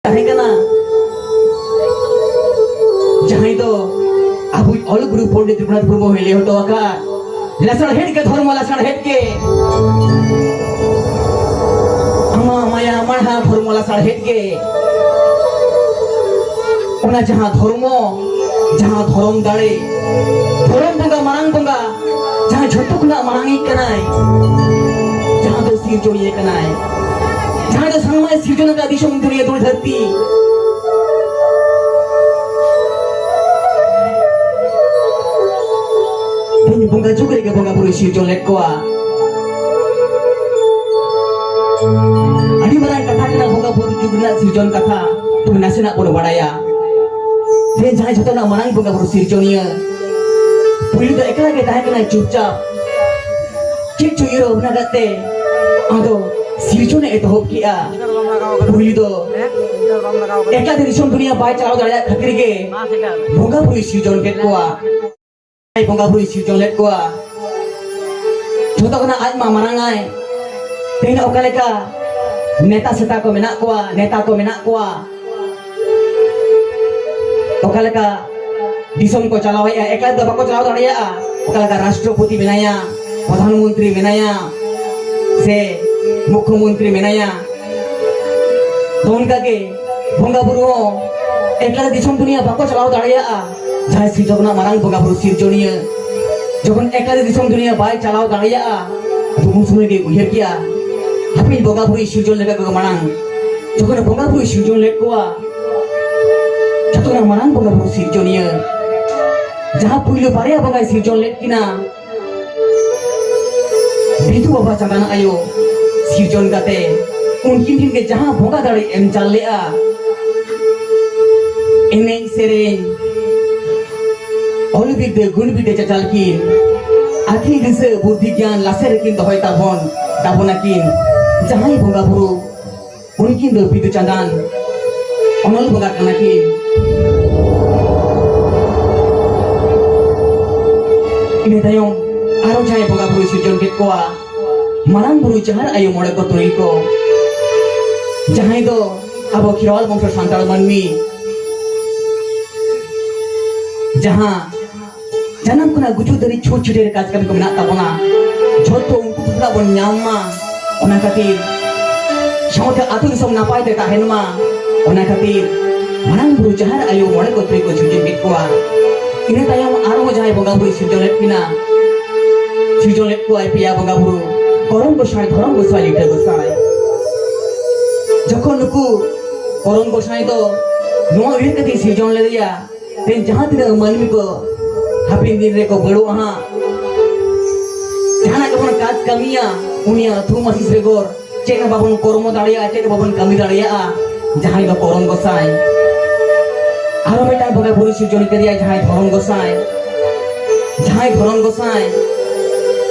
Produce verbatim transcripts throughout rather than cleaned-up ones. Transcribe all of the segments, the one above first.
ᱛᱟᱦᱮᱸ ᱠᱟᱱᱟ, ᱡᱟᱦᱟᱸᱭ ᱫᱚ ᱟᱵᱚᱭᱤᱡ ᱚᱞ ᱜᱩᱨᱩ ᱯᱚᱱᱰᱤᱛ ᱨᱚᱜᱷᱩᱱᱟᱛᱷ ᱢᱩᱨᱢᱩ ᱦᱚᱸᱭ ᱞᱟᱹᱭ ᱦᱚᱴᱚ ᱟᱠᱟᱫ, "ᱞᱟᱥᱟᱲᱦᱮᱫ ᱜᱮ ᱫᱷᱚᱨᱢᱚ, ᱞᱟᱥᱟᱲᱦᱮᱫ ᱜᱮ᱾ ᱟᱢᱟᱜ ᱢᱟᱭᱟ ᱢᱟᱲᱦᱟ ᱫᱷᱚᱨᱢᱚ ᱞᱟᱥᱟᱲᱦᱮᱫ ᱜᱮ᱾" ᱚᱱᱟ ᱡᱟᱦᱟᱸ ᱫᱷᱚᱨᱢᱚ, ᱡᱟᱦᱟᱸ ᱫᱷᱚᱨᱚᱢ ᱫᱟᱲᱮ, ᱫᱷᱚᱨᱚᱢ ᱵᱚᱸᱜᱟ, ᱢᱟᱨᱟᱝ ᱵᱚᱸᱜᱟ, ᱡᱟᱦᱟᱸᱭ ᱡᱷᱚᱛᱚ ᱠᱷᱚᱱᱟᱜ ᱢᱟᱨᱟᱝᱤᱡ ᱠᱟᱱᱟᱭ, ᱡᱟᱦᱟᱸ ᱫᱚ ᱥᱤᱨᱡᱚᱱᱤᱭᱟᱹ ᱠᱟᱱᱟᱭ, ᱡᱟᱦᱟᱸᱭ ᱫᱚ ᱥᱟᱱᱟᱢᱟᱜ ᱮ ᱥᱤᱨᱡᱚᱱ ᱟᱠᱟᱫ ᱫᱤᱥᱚᱢ ᱫᱩᱱᱤᱭᱟᱹ ᱫᱷᱩᱲᱤ ᱫᱷᱟᱹᱨᱛᱤ᱾ ᱛᱮᱦᱮᱧ ᱵᱚᱸᱜᱟ ᱡᱩᱜᱽ ᱨᱮᱜᱮ ᱵᱚᱸᱜᱟ ᱵᱩᱨᱩᱭ ᱥᱤᱨᱡᱚᱱ ᱞᱮᱫ ᱠᱚᱣᱟ᱾ ᱟᱹᱰᱤ ᱢᱟᱨᱟᱝ ᱠᱟᱛᱷᱟ ᱠᱟᱱᱟ ᱵᱚᱸᱜᱟ ᱵᱩᱨᱩ ᱡᱩᱜᱽ ᱨᱮᱱᱟᱜ ᱥᱤᱨᱡᱚᱱ ᱠᱟᱛᱷᱟ᱾ ᱛᱚᱵᱮ ᱱᱟᱥᱮᱱᱟᱜ ᱵᱚᱱ ᱵᱟᱲᱟᱭᱟ᱾ ᱛᱮᱦᱮᱧ ᱡᱟᱦᱟᱸᱭ ᱡᱷᱚᱛᱚ ᱠᱷᱚᱱᱟᱜ ᱢᱟᱨᱟᱝ ᱵᱚᱸᱜᱟ ᱵᱩᱨᱩ ᱥᱤᱨᱡᱚᱱᱤᱭᱟᱹ, ᱯᱩᱭᱞᱩ ᱫᱚ ᱮᱠᱞᱟ ᱜᱮ ᱛᱟᱦᱮᱸ ᱠᱟᱱᱟᱭ ᱪᱩᱯᱪᱟᱯ᱾ ᱪᱮᱫ ᱪᱚ ᱩᱭᱦᱟᱹᱨ ᱵᱷᱟᱵᱽᱱᱟ ᱠᱟᱛᱮ ᱟᱫᱚ ᱥᱤᱨᱡᱚᱱᱮ ᱮᱛᱚᱦᱚᱵ ᱠᱮᱜᱼᱟ᱾ ᱯᱩᱭᱞᱩ ᱫᱚ ᱮᱠᱞᱟ ᱛᱮ ᱫᱤᱥᱚᱢ ᱫᱩᱱᱤᱭᱟᱹ ᱵᱟᱭ ᱪᱟᱞᱟᱣ ᱫᱟᱲᱮᱭᱟᱜ ᱠᱷᱟᱹᱛᱤᱨ ᱜᱮ ᱵᱚᱸᱜᱟ ᱵᱩᱨᱩᱭ ᱥᱤᱨᱡᱚᱱ ᱠᱮᱫ ᱠᱚᱣᱟ᱾ ᱵᱚᱸᱜᱟ ᱵᱩᱨᱩᱭ ᱥᱤᱨᱡᱚᱱ ᱞᱮᱫ ᱠᱚᱣᱟ᱾ ᱡᱷᱚᱛᱚ ᱠᱷᱚᱱᱟᱜ ᱟᱡ ᱢᱟ ᱢᱟᱨᱟᱝ ᱟᱭ᱾ ᱛᱮᱦᱮᱧ ᱚᱠᱟ ᱞᱮᱠᱟ ᱱᱮᱛᱟ ᱥᱮᱛᱟ ᱠᱚ ᱢᱮᱱᱟᱜ ᱠᱚᱣᱟ, ᱱᱮᱛᱟ ᱠᱚ ᱢᱮᱱᱟᱜ ᱠᱚᱣᱟ, ᱚᱠᱟ ᱞᱮᱠᱟ ᱫᱤᱥᱚᱢ ᱠᱚ ᱪᱟᱞᱟᱣᱮᱫᱼᱟ, ᱮᱠᱞᱟ ᱫᱚ ᱵᱟᱠᱚ ᱪᱟᱞᱟᱣ ᱫᱟᱲᱮᱭᱟᱜᱼᱟ᱾ ᱚᱠᱟ ᱞᱮᱠᱟ ᱨᱟᱥᱴᱨᱚᱯᱚᱛᱤ ᱢᱮᱱᱟᱭᱟ, ᱯᱨᱚᱫᱷᱟᱱ ᱢᱚᱱᱛᱨᱤ ᱢᱮᱱᱟᱭᱟ, ᱥᱮ ᱢᱩᱠᱷᱭᱚ ᱢᱚᱱᱛᱨᱤ ᱢᱮᱱᱟᱭᱟ, ᱛᱚ ᱚᱱᱠᱟ ᱜᱮ ᱵᱚᱸᱜᱟ ᱵᱩᱨᱩ ᱦᱚᱸ ᱮᱠᱞᱟ ᱫᱤᱥᱚᱢ ᱫᱩᱱᱤᱭᱟᱹ ᱵᱟᱠᱚ ᱪᱟᱞᱟᱣ ᱫᱟᱲᱮᱭᱟᱜᱼᱟ᱾ ᱡᱟᱦᱟᱸᱭ ᱥᱤᱨᱡᱚᱱ ᱨᱮᱱᱟᱜ ᱢᱟᱨᱟᱝ ᱵᱚᱸᱜᱟ ᱵᱩᱨᱩ ᱥᱤᱨᱡᱚᱱᱤᱭᱟᱹ ᱡᱚᱠᱷᱚᱱ ᱮᱠᱞᱟ ᱫᱤᱥᱚᱢ ᱫᱩᱱᱤᱭᱟᱹ ᱵᱟᱭ ᱪᱟᱞᱟᱣ ᱫᱟᱲᱮᱭᱟᱜᱼᱟ, ᱟᱫᱚ ᱩᱱ ᱥᱚᱢᱚᱭ ᱜᱮ ᱩᱭᱦᱟᱹᱨ ᱠᱮᱜᱼᱟ, ᱦᱟᱯᱮᱧ ᱵᱚᱸᱜᱟ ᱵᱩᱨᱩᱭ ᱥᱤᱨᱡᱚᱱ ᱞᱮᱠᱟ ᱠᱚ ᱢᱟᱲᱟᱝ᱾ ᱡᱚᱠᱷᱚᱱ ᱵᱚᱸᱜᱟ ᱵᱩᱨᱩᱭ ᱥᱤᱨᱡᱚᱱ ᱞᱮᱫ ᱠᱚᱣᱟ, ᱡᱚᱛᱚ ᱠᱷᱚᱱᱟᱜ ᱢᱟᱨᱟᱝ ᱵᱚᱸᱜᱟ ᱵᱩᱨᱩ ᱥᱤᱨᱡᱚᱱᱤᱭᱟᱹ, ᱡᱟᱦᱟᱸ ᱯᱩᱭᱞᱩ ᱵᱟᱨᱭᱟ ᱵᱚᱸᱜᱟᱭ ᱥᱤᱨᱡᱚᱱ ᱞᱮᱫ ᱠᱤᱱᱟ, ᱵᱤᱫᱩ ᱵᱟᱵᱟ ᱪᱟᱸᱫᱟᱱ ᱟᱭᱳ ᱥᱤᱨᱡᱚᱱ ᱠᱟᱛᱮ ᱩᱱᱠᱤᱱ ᱴᱷᱮᱱ ᱜᱮ ᱡᱟᱦᱟᱸ ᱵᱚᱸᱜᱟ ᱫᱟᱲᱮ ᱮᱢ ᱪᱟᱞ ᱞᱮᱜᱼᱟ, ᱮᱱᱮᱡ ᱥᱮᱨᱮᱧ, ᱚᱞ ᱵᱤᱫᱽᱫᱟᱹ ᱜᱩᱱ ᱵᱤᱫᱽᱫᱟᱹ ᱪᱟᱪᱟᱞ ᱠᱤᱱ, ᱟᱹᱠᱤᱞ ᱫᱤᱥᱟᱹ ᱵᱩᱫᱽᱫᱷᱤ ᱜᱮᱭᱟᱱ ᱞᱟᱥᱮᱨ ᱨᱮᱠᱤᱱ ᱫᱚᱦᱚᱭ ᱛᱟᱵᱚᱱ, ᱛᱟᱵᱚᱱᱟᱠᱤᱱ ᱡᱟᱦᱟᱸᱭ ᱵᱚᱸᱜᱟ ᱵᱩᱨᱩ, ᱩᱱᱠᱤᱱ ᱫᱚ ᱵᱤᱫᱩ ᱪᱟᱸᱫᱟᱱ ᱚᱱᱚᱞ ᱵᱚᱸᱜᱟ ᱠᱟᱱᱟ ᱠᱤᱱ᱾ ᱤᱱᱟᱹ ᱛᱟᱭᱚᱢ ᱟᱨᱚ ᱡᱟᱦᱟᱸᱭ ᱵᱚᱸᱜᱟ ᱵᱩᱨᱩᱭ ᱥᱤᱨᱡᱚᱱ ᱠᱮᱫ ᱠᱚᱣᱟ, ᱢᱟᱨᱟᱝ ᱵᱩᱨᱩ, ᱡᱟᱦᱮᱨ ᱟᱭᱳ, ᱢᱚᱬᱮ ᱠᱚ ᱛᱩᱨᱩᱭ ᱠᱚ, ᱡᱟᱦᱟᱸᱭ ᱫᱚ ᱟᱵᱚ ᱠᱷᱮᱨᱣᱟᱞ ᱵᱚᱝᱥᱚ ᱥᱟᱱᱛᱟᱲ ᱢᱟᱹᱱᱢᱤ ᱡᱟᱦᱟᱸ ᱡᱟᱱᱟᱢ ᱠᱷᱚᱱᱟᱜ ᱜᱩᱡᱩᱜ ᱫᱷᱟᱹᱵᱤᱡ ᱪᱷᱩᱴ ᱪᱷᱩᱴᱟᱹᱣ ᱨᱮ ᱠᱟᱡᱽ ᱠᱟᱹᱢᱤ ᱠᱚ ᱢᱮᱱᱟᱜ ᱛᱟᱵᱚᱱᱟ, ᱡᱷᱚᱛᱚ ᱩᱱᱠᱩ ᱠᱚ ᱠᱷᱚᱱᱟᱜ ᱵᱚᱱ ᱧᱟᱢ ᱢᱟ᱾ ᱚᱱᱟ ᱠᱷᱟᱹᱛᱤᱨ ᱥᱟᱶᱛᱮ ᱟᱹᱛᱩ ᱫᱤᱥᱚᱢ ᱱᱟᱯᱟᱭ ᱛᱮ ᱛᱟᱦᱮᱱ ᱢᱟ, ᱚᱱᱟ ᱠᱷᱟᱹᱛᱤᱨ ᱢᱟᱨᱟᱝ ᱵᱩᱨᱩ ᱡᱟᱦᱮᱨ ᱟᱭᱳ ᱢᱚᱬᱮ ᱠᱚ ᱛᱩᱨᱩᱭ ᱠᱚ ᱥᱤᱨᱡᱚᱱ ᱠᱮᱫ ᱠᱚᱣᱟ᱾ ᱤᱱᱟᱹ ᱛᱟᱭᱚᱢ ᱟᱨᱦᱚᱸ ᱡᱟᱦᱟᱸᱭ ᱵᱚᱸᱜᱟ ᱵᱩᱨᱩᱭ ᱥᱤᱨᱡᱚᱱ ᱞᱮᱫ ᱠᱤᱱᱟ, ᱥᱤᱨᱡᱚᱱ ᱞᱮᱫ ᱠᱚᱣᱟᱭ ᱯᱮᱭᱟ ᱵᱚᱸᱜᱟ ᱵᱩᱨᱩ, ᱠᱚᱨᱚᱢ ᱜᱚᱸᱥᱟᱭ, ᱫᱷᱚᱨᱚᱢ ᱜᱚᱸᱥᱟᱭ, ᱞᱤᱴᱟᱹ ᱜᱚᱸᱥᱟᱭ᱾ ᱡᱚᱠᱷᱚᱱ ᱱᱩᱠᱩ ᱠᱚᱨᱚᱢ ᱜᱚᱸᱥᱟᱭ ᱫᱚ ᱱᱚᱣᱟ ᱩᱭᱦᱟᱹᱨ ᱠᱟᱛᱮ ᱥᱤᱨᱡᱚᱱ ᱞᱮᱫᱮᱭᱟ, ᱛᱮᱦᱮᱧ ᱡᱟᱦᱟᱸ ᱛᱤᱱᱟᱹᱜ ᱢᱟᱹᱱᱢᱤ ᱠᱚ ᱦᱟᱯᱮᱱ ᱫᱤᱱ ᱨᱮᱠᱚ ᱵᱟᱹᱲᱩᱜᱼᱟ ᱦᱟᱸᱜ, ᱡᱟᱦᱟᱱᱟᱜ ᱜᱮᱵᱚᱱ ᱠᱟᱡᱽ ᱠᱟᱹᱢᱤᱭᱟ, ᱩᱱᱤᱭᱟᱜ ᱛᱷᱩᱢ ᱟᱥᱤᱥ ᱵᱮᱜᱚᱨ ᱪᱮᱫ ᱦᱚᱸ ᱵᱟᱵᱚᱱ ᱠᱚᱨᱢᱚ ᱫᱟᱲᱮᱭᱟᱜᱼᱟ, ᱪᱮᱫ ᱦᱚᱸ ᱵᱟᱵᱚᱱ ᱠᱟᱹᱢᱤ ᱫᱟᱲᱮᱭᱟᱜᱼᱟ᱾ ᱡᱟᱦᱟᱸᱭ ᱫᱚ ᱠᱚᱨᱚᱢ ᱜᱚᱸᱥᱟᱭ, ᱟᱨᱚ ᱢᱤᱫᱴᱟᱝ ᱵᱚᱸᱜᱟ ᱵᱩᱨᱩ ᱥᱤᱨᱡᱚᱱ ᱠᱮᱫᱮᱭᱟ, ᱡᱟᱦᱟᱸᱭ ᱫᱷᱚᱨᱚᱢ ᱜᱚᱸᱥᱟᱭ, ᱡᱟᱦᱟᱸᱭ ᱫᱷᱚᱨᱚᱢ ᱜᱚᱸᱥᱟᱭ,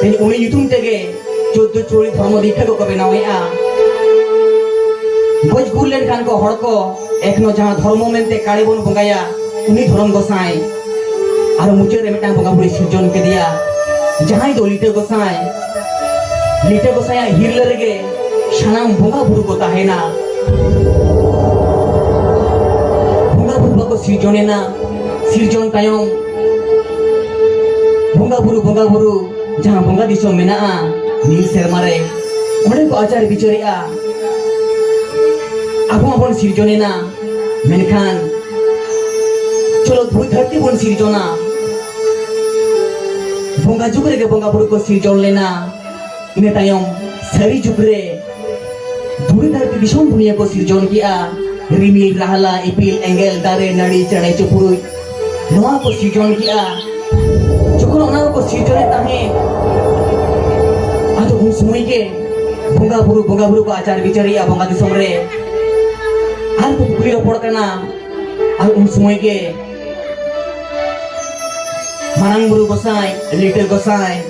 ᱛᱮᱦᱮᱧ ᱩᱱᱤ ᱧᱩᱛᱩᱢ ᱛᱮᱜᱮ ᱪᱳᱫᱫᱳ ᱪᱩᱲᱤ ᱫᱷᱚᱨᱢᱚ ᱫᱤᱠᱷᱟ ᱠᱚᱠᱚ ᱵᱮᱱᱟᱣᱮᱫᱼᱟ᱾ ᱜᱚᱡ ᱜᱩᱨ ᱞᱮᱱᱠᱷᱟᱱ ᱠᱚ ᱦᱚᱲ ᱠᱚ ᱮᱠᱷᱱᱚ ᱡᱟᱦᱟᱸ ᱫᱷᱚᱨᱢᱚ ᱢᱮᱱᱛᱮ ᱠᱟᱲᱮ ᱵᱚᱱ ᱵᱚᱸᱜᱟᱭᱟ, ᱩᱱᱤ ᱫᱷᱚᱨᱚᱢ ᱜᱚᱸᱥᱟᱭ᱾ ᱟᱨ ᱢᱩᱪᱟᱹᱫ ᱨᱮ ᱢᱤᱫᱴᱟᱝ ᱵᱚᱸᱜᱟ ᱵᱩᱨᱩᱭ ᱥᱤᱨᱡᱚᱱ ᱠᱮᱫᱮᱭᱟ, ᱡᱟᱦᱟᱸᱭ ᱫᱚ ᱞᱤᱴᱟᱹ ᱜᱚᱸᱥᱟᱭ᱾ ᱞᱤᱴᱟᱹ ᱜᱚᱸᱥᱟᱭᱟᱜ ᱦᱤᱨᱞᱟᱹ ᱨᱮᱜᱮ ᱥᱟᱱᱟᱢ ᱵᱚᱸᱜᱟ ᱵᱩᱨᱩ ᱠᱚ ᱛᱟᱦᱮᱱᱟ᱾ ᱵᱚᱸᱜᱟ ᱵᱩᱨᱩ ᱵᱟᱠᱚ ᱥᱤᱨᱡᱚᱱ ᱮᱱᱟ᱾ ᱥᱤᱨᱡᱚᱱ ᱛᱟᱭᱚᱢ ᱵᱚᱸᱜᱟ ᱵᱩᱨᱩ, ᱵᱚᱸᱜᱟ ᱵᱩᱨᱩ, ᱡᱟᱦᱟᱸ ᱵᱚᱸᱜᱟ ᱫᱤᱥᱚᱢ ᱢᱮᱱᱟᱜᱼᱟ ᱱᱤᱭᱟᱹ ᱥᱮᱨᱢᱟ ᱨᱮ, ᱚᱸᱰᱮ ᱠᱚ ᱟᱪᱟᱨ ᱵᱤᱪᱟᱹᱨᱮᱜᱼᱟ᱾ ᱟᱵᱚ ᱢᱟᱵᱚᱱ ᱥᱤᱨᱡᱚᱱ ᱮᱱᱟ, ᱢᱮᱱᱠᱷᱟᱱ ᱪᱚᱞᱚ ᱫᱷᱩᱲᱤ ᱫᱷᱟᱹᱨᱛᱤ ᱵᱚᱱ ᱥᱤᱨᱡᱚᱱᱟ᱾ ᱵᱚᱸᱜᱟ ᱡᱩᱜᱽ ᱨᱮᱜᱮ ᱵᱚᱸᱜᱟ ᱵᱩᱨᱩ ᱠᱚ ᱥᱤᱨᱡᱚᱱ ᱞᱮᱱᱟ᱾ ᱤᱱᱟᱹ ᱛᱟᱭᱚᱢ ᱥᱟᱹᱨᱤ ᱡᱩᱜᱽ ᱨᱮ ᱫᱷᱩᱲᱤ ᱫᱷᱟᱹᱨᱛᱤ ᱫᱤᱥᱚᱢ ᱫᱩᱱᱤᱭᱟᱹ ᱠᱚ ᱥᱤᱨᱡᱚᱱ ᱠᱮᱜᱼᱟ᱾ ᱨᱤᱢᱤᱞ, ᱨᱟᱦᱞᱟ, ᱤᱯᱤᱞ, ᱮᱸᱜᱮᱞ, ᱫᱟᱨᱮ, ᱱᱟᱹᱲᱤ, ᱪᱮᱬᱮ, ᱪᱤᱯᱨᱩᱡ, ᱱᱚᱣᱟ ᱠᱚ ᱥᱤᱨᱡᱚᱱ ᱠᱮᱜᱼᱟ᱾ ᱡᱚᱠᱷᱚᱱ ᱚᱱᱟ ᱠᱚᱠᱚ ᱥᱤᱨᱡᱚᱱᱮᱫ ᱛᱟᱦᱮᱸᱫ, ᱟᱫᱚ ᱩᱱ ᱥᱚᱢᱚᱭ ᱜᱮ ᱵᱚᱸᱜᱟ ᱵᱩᱨᱩ, ᱵᱚᱸᱜᱟ ᱵᱩᱨᱩ ᱠᱚ ᱟᱪᱟᱨ ᱵᱤᱪᱟᱹᱨᱮᱜᱼᱟ ᱵᱚᱸᱜᱟ ᱫᱤᱥᱚᱢ ᱨᱮ᱾ ᱟᱨ ᱠᱚ ᱠᱩᱠᱞᱤ ᱨᱚᱯᱚᱲ ᱠᱟᱱᱟ, ᱟᱨ ᱩᱱ ᱥᱚᱢᱚᱭ ᱜᱮ ᱢᱟᱨᱟᱝ ᱵᱩᱨᱩ ᱜᱚᱸᱥᱟᱭ, ᱞᱤᱴᱟᱹ ᱜᱚᱸᱥᱟᱭ,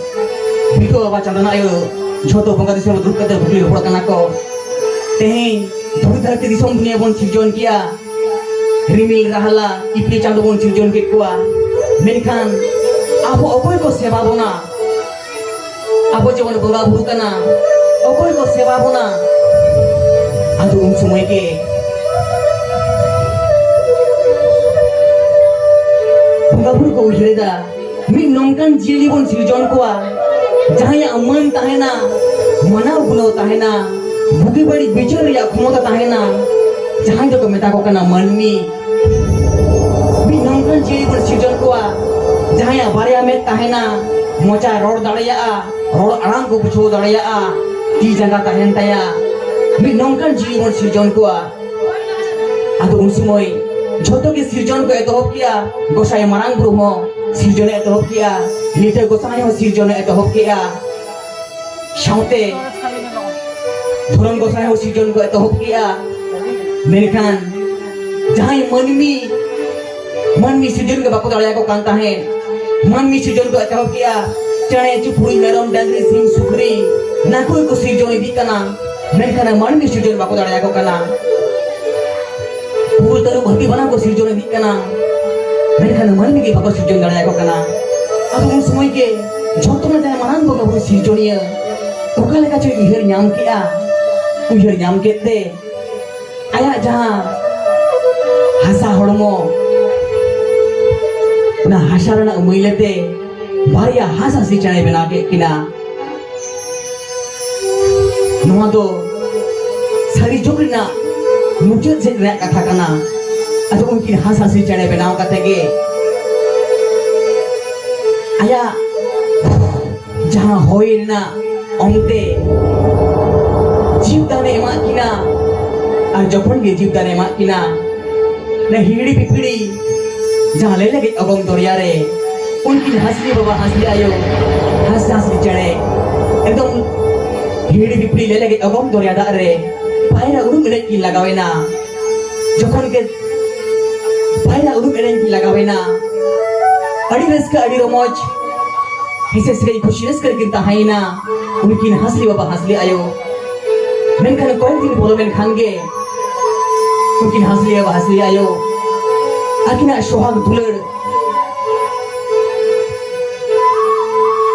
ᱵᱤᱴᱩ ᱵᱟᱵᱟ ᱪᱟᱸᱫᱟᱱ ᱟᱭᱳ, ᱡᱷᱚᱛᱚ ᱵᱚᱸᱜᱟ ᱫᱤᱥᱚᱢ ᱨᱮ ᱫᱩᱲᱩᱵ ᱠᱟᱛᱮ ᱠᱩᱠᱞᱤ ᱨᱚᱯᱚᱲ ᱠᱟᱱᱟ ᱠᱚ᱾ ᱛᱮᱦᱮᱧ ᱫᱷᱩᱲᱤ ᱫᱷᱟᱹᱨᱛᱤ ᱫᱤᱥᱚᱢ ᱫᱩᱱᱤᱭᱟᱹ ᱵᱚᱱ ᱥᱤᱨᱡᱚᱱ ᱠᱮᱜᱼᱟ, ᱨᱤᱢᱤᱞ ᱨᱟᱦᱞᱟ ᱤᱯᱤᱞ ᱪᱟᱸᱫᱚ ᱵᱚᱱ ᱥᱤᱨᱡᱚᱱ ᱠᱮᱫ ᱠᱚᱣᱟ, ᱢᱮᱱᱠᱷᱟᱱ ᱟᱵᱚ ᱚᱠᱚᱭ ᱠᱚ ᱥᱮᱵᱟ ᱵᱚᱱᱟ? ᱟᱵᱚ ᱡᱮᱢᱚᱱ ᱵᱚᱸᱜᱟ ᱵᱩᱨᱩ ᱠᱟᱱᱟ, ᱚᱠᱚᱭ ᱠᱚ ᱥᱮᱵᱟ ᱵᱚᱱᱟ? ᱟᱫᱚ ᱩᱱ ᱥᱚᱢᱚᱭ ᱜᱮ ᱩᱭᱦᱟᱹᱨ ᱮᱫᱟ, ᱢᱤᱫ ᱱᱚᱝᱠᱟᱱ ᱡᱤᱭᱟᱹᱞᱤ ᱵᱚᱱ ᱥᱤᱨᱡᱚᱱ ᱠᱚᱣᱟ, ᱡᱟᱦᱟᱸᱭᱟᱜ ᱢᱟᱹᱱ ᱛᱟᱦᱮᱱᱟ, ᱢᱟᱱᱟᱣ ᱜᱩᱱᱟᱹᱣ ᱛᱟᱦᱮᱱᱟ, ᱵᱩᱜᱤ ᱵᱟᱹᱲᱤᱡ ᱵᱤᱪᱟᱹᱨ ᱨᱮᱭᱟᱜ ᱠᱷᱚᱢᱚᱛᱟ ᱛᱟᱦᱮᱱᱟ, ᱡᱟᱦᱟᱸᱭ ᱫᱚᱠᱚ ᱢᱮᱛᱟ ᱠᱚ ᱠᱟᱱᱟ ᱢᱟᱹᱱᱢᱤ᱾ ᱢᱤᱫ ᱱᱚᱝᱠᱟᱱ ᱡᱤᱭᱟᱹᱞᱤ ᱵᱚᱱ ᱥᱤᱨᱡᱚᱱ ᱠᱚᱣᱟ, ᱡᱟᱦᱟᱸᱭᱟᱜ ᱵᱟᱨᱭᱟ ᱢᱮᱫ ᱛᱟᱦᱮᱱᱟ, ᱢᱚᱪᱟ ᱨᱚᱲ ᱫᱟᱲᱮᱭᱟᱜᱼᱟ, ᱨᱚᱲ ᱟᱲᱟᱝ ᱠᱚ ᱵᱩᱡᱷᱟᱹᱣ ᱫᱟᱲᱮᱭᱟᱜᱼᱟ, ᱛᱤ ᱡᱟᱸᱜᱟ ᱛᱟᱦᱮᱱ ᱛᱟᱭᱟ᱾ ᱢᱤᱫ ᱱᱚᱝᱠᱟᱱ ᱡᱤᱭᱟᱹᱞᱤ ᱵᱚᱱ ᱥᱤᱨᱡᱚᱱ ᱠᱚᱣᱟ᱾ ᱟᱫᱚ ᱩᱱ ᱥᱚᱢᱚᱭ ᱡᱷᱚᱛᱚ ᱜᱮ ᱥᱤᱨᱡᱚᱱ ᱠᱚ ᱮᱛᱚᱦᱚᱵ ᱠᱮᱜᱼᱟ᱾ ᱜᱚᱸᱥᱟᱭ ᱢᱟᱨᱟᱝ ᱵᱩᱨᱩ ᱦᱚᱸ ᱥᱤᱨᱡᱚᱱᱮ ᱮᱛᱚᱦᱚᱵ ᱠᱮᱜᱼᱟ, ᱞᱤᱴᱟᱹ ᱜᱚᱸᱥᱟᱭ ᱦᱚᱸ ᱥᱤᱨᱡᱚᱱᱮ ᱮᱛᱚᱦᱚᱵ ᱠᱮᱜᱼᱟ, ᱥᱟᱶᱛᱮ ᱫᱷᱚᱨᱚᱢ ᱜᱚᱸᱥᱟᱭ ᱦᱚᱸ ᱥᱤᱨᱡᱚᱱ ᱠᱚ ᱮᱛᱚᱦᱚᱵ ᱠᱮᱜᱼᱟ᱾ ᱢᱮᱱᱠᱷᱟᱱ ᱡᱟᱦᱟᱸᱭ ᱢᱟᱹᱱᱢᱤ, ᱢᱟᱹᱱᱢᱤ ᱥᱤᱨᱡᱚᱱ ᱜᱮ ᱵᱟᱠᱚ ᱫᱟᱲᱮᱭᱟᱠᱚ ᱠᱟᱱ ᱛᱟᱦᱮᱸᱫ, ᱢᱟᱹᱱᱢᱤ ᱥᱤᱨᱡᱚᱱ ᱠᱚ ᱮᱛᱚᱦᱚᱵ ᱠᱮᱜᱼᱟ᱾ ᱪᱮᱬᱮ ᱪᱩᱯᱲᱩᱡ, ᱢᱮᱨᱚᱢ ᱰᱟᱝᱨᱤ, ᱥᱤᱢ ᱥᱩᱠᱨᱤ, ᱱᱟᱠᱩ ᱜᱮᱠᱚ ᱥᱤᱨᱡᱚᱱ ᱤᱫᱤᱜ ᱠᱟᱱᱟ, ᱢᱮᱱᱠᱷᱟᱱ ᱢᱟᱹᱱᱢᱤ ᱥᱤᱨᱡᱚᱱ ᱵᱟᱠᱚ ᱫᱟᱲᱮᱭᱟᱠᱚ ᱠᱟᱱᱟ᱾ ᱠᱩᱞ ᱛᱟᱹᱨᱩᱵ ᱦᱟᱹᱛᱤ ᱵᱟᱱᱟ ᱠᱚ ᱥᱤᱨᱡᱚᱱ ᱤᱫᱤᱜ ᱠᱟᱱᱟ, ᱢᱮᱱᱠᱷᱟᱱ ᱢᱟᱹᱱᱢᱤ ᱜᱮ ᱵᱟᱠᱚ ᱥᱤᱨᱡᱚᱱ ᱫᱟᱲᱮᱭᱟᱠᱚ ᱠᱟᱱᱟ᱾ ᱟᱫᱚ ᱩᱱ ᱥᱚᱢᱚᱭ ᱜᱮ ᱡᱷᱚᱛᱚ ᱠᱷᱚᱱᱟᱜ ᱡᱟᱦᱟᱸᱭ ᱢᱟᱨᱟᱝ ᱵᱚᱸᱜᱟ ᱵᱩᱨᱩ ᱥᱤᱨᱡᱚᱱᱤᱭᱟᱹ ᱚᱠᱟ ᱞᱮᱠᱟ ᱪᱚᱭ ᱩᱭᱦᱟᱹᱨ ᱧᱟᱢ ᱠᱮᱜᱼᱟ᱾ ᱩᱭᱦᱟᱹᱨ ᱧᱟᱢ ᱠᱮᱫ ᱛᱮ ᱟᱭᱟᱜ ᱡᱟᱦᱟᱸ ᱦᱟᱥᱟ ᱦᱚᱲᱢᱚ, ᱚᱱᱟ ᱦᱟᱥᱟ ᱨᱮᱱᱟᱜ ᱢᱟᱹᱭᱞᱟᱹ ᱛᱮ ᱵᱟᱨᱭᱟ ᱦᱟᱸᱥ ᱦᱟᱸᱥᱞᱤ ᱪᱮᱬᱮ ᱵᱮᱱᱟᱣ ᱠᱮᱫ ᱠᱤᱱᱟ᱾ ᱱᱚᱣᱟ ᱫᱚ ᱥᱟᱹᱨᱤ ᱡᱩᱜᱽ ᱨᱮᱱᱟᱜ ᱢᱩᱪᱟᱹᱫ ᱥᱮᱫ ᱨᱮᱱᱟᱜ ᱠᱟᱛᱷᱟ ᱠᱟᱱᱟ᱾ ᱟᱫᱚ ᱩᱱᱠᱤᱱ ᱦᱟᱸᱥ ᱦᱟᱸᱥᱞᱤ ᱪᱮᱬᱮ ᱵᱮᱱᱟᱣ ᱠᱟᱛᱮ ᱜᱮ ᱟᱭᱟᱜ ᱡᱟᱦᱟᱸ ᱦᱚᱭ ᱨᱮᱱᱟᱜ ᱚᱝᱛᱮ ᱡᱤᱵᱽ ᱫᱟᱱᱮ ᱮᱢᱟᱜ ᱠᱤᱱᱟ᱾ ᱟᱨ ᱡᱚᱠᱷᱚᱱ ᱜᱮ ᱡᱤᱵᱽ ᱫᱟᱱᱮ ᱮᱢᱟᱜ ᱠᱤᱱᱟ, ᱚᱱᱟ ᱦᱤᱦᱤᱲᱤ ᱯᱤᱯᱤᱲᱤ ᱡᱟᱦᱟᱸ ᱞᱮ ᱞᱟᱹᱜᱤᱫ ᱚᱜᱚᱢ ᱫᱚᱨᱭᱟ ᱨᱮ ᱩᱱᱠᱤᱱ ᱦᱟᱸᱥᱞᱤ ᱵᱟᱵᱟ, ᱦᱟᱸᱥᱞᱤ ᱟᱭᱳ, ᱦᱟᱸᱥ ᱦᱟᱸᱥᱞᱤ ᱪᱮᱬᱮ ᱮᱠᱫᱚᱢ ᱦᱤᱦᱤᱲᱤ ᱯᱤᱯᱤᱲᱤ ᱞᱮ ᱞᱟᱹᱜᱤᱫ ᱚᱜᱚᱢ ᱫᱚᱨᱭᱟ ᱫᱟᱜ ᱨᱮ ᱯᱟᱭᱨᱟ ᱩᱱᱩᱢ ᱮᱱᱮᱡ ᱠᱤᱱ ᱞᱟᱜᱟᱣ ᱮᱱᱟ᱾ ᱡᱚᱠᱷᱚᱱ ᱜᱮ ᱯᱟᱭᱨᱟ ᱩᱱᱩᱢ ᱮᱱᱮᱡ ᱠᱤᱱ ᱞᱟᱜᱟᱣ ᱮᱱᱟ, ᱟᱹᱰᱤ ᱨᱟᱹᱥᱠᱟᱹ, ᱟᱹᱰᱤ ᱨᱚᱢᱚᱡᱽ, ᱦᱮᱸᱥᱮ ᱥᱟᱹᱜᱟᱹᱭ ᱠᱷᱩᱥᱤ ᱨᱟᱹᱥᱠᱟᱹ ᱨᱮᱠᱤᱱ ᱛᱟᱦᱮᱸᱭᱮᱱᱟ ᱩᱱᱠᱤᱱ ᱦᱟᱸᱥᱞᱤ ᱵᱟᱵᱟ, ᱦᱟᱸᱥᱞᱤ ᱟᱭᱳ᱾ ᱢᱮᱱᱠᱷᱟᱱ ᱠᱚᱭᱮᱠ ᱫᱤᱱ ᱯᱚᱞᱚᱢᱮᱱ ᱠᱷᱟᱱ ᱜᱮ ᱩᱱᱠᱤᱱ ᱦᱟᱸᱥᱞᱤ ᱵᱟᱵᱟ, ᱦᱟᱸᱥᱞᱤ ᱟᱭᱳ ᱟᱹᱠᱤᱱᱟᱜ ᱥᱚᱦᱟᱜᱽ ᱫᱩᱞᱟᱹᱲ,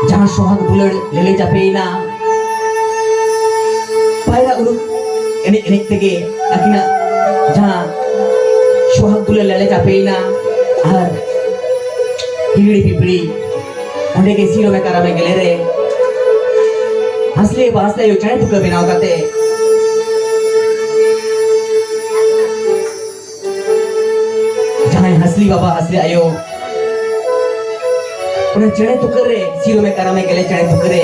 ᱡᱟᱦᱟᱸ ᱥᱚᱦᱟᱜᱽ ᱫᱩᱞᱟᱹᱲ ᱞᱮᱞᱮ ᱪᱟᱯᱮᱭᱮᱱᱟ, ᱯᱟᱭᱨᱟ ᱩᱰᱩᱠ ᱮᱱᱮᱡ ᱮᱱᱮᱡ ᱛᱮᱜᱮ ᱟᱹᱠᱤᱱᱟᱜ ᱡᱟᱦᱟᱸ ᱥᱚᱦᱟᱜᱽ ᱫᱩᱞᱟᱹᱲ ᱞᱮᱞᱮ ᱪᱟᱯᱮᱭᱮᱱᱟ᱾ ᱟᱨ ᱦᱤᱦᱤᱲᱤ ᱯᱤᱯᱤᱲᱤ, ᱚᱸᱰᱮ ᱜᱮ ᱥᱤᱨᱚᱢᱮ ᱠᱟᱨᱟᱢᱮ ᱜᱮᱞᱮ ᱨᱮ ᱦᱟᱸᱥᱞᱤ ᱵᱟ ᱦᱟᱸᱥᱞᱤ ᱟᱭᱳ ᱪᱮᱬᱮ ᱛᱩᱠᱟᱹ ᱵᱮᱱᱟᱣ ᱠᱟᱛᱮ, ᱡᱟᱦᱟᱸᱭ ᱦᱟᱸᱥᱞᱤ ᱵᱟᱵᱟ ᱦᱟᱸᱥᱞᱤ ᱟᱭᱳ ᱚᱱᱟ ᱪᱮᱬᱮ ᱛᱩᱠᱟᱹ ᱨᱮ, ᱥᱤᱨᱚᱢᱮ ᱠᱟᱨᱟᱢᱮ ᱜᱮᱞᱮ ᱪᱮᱬᱮ ᱛᱩᱠᱟᱹ ᱨᱮ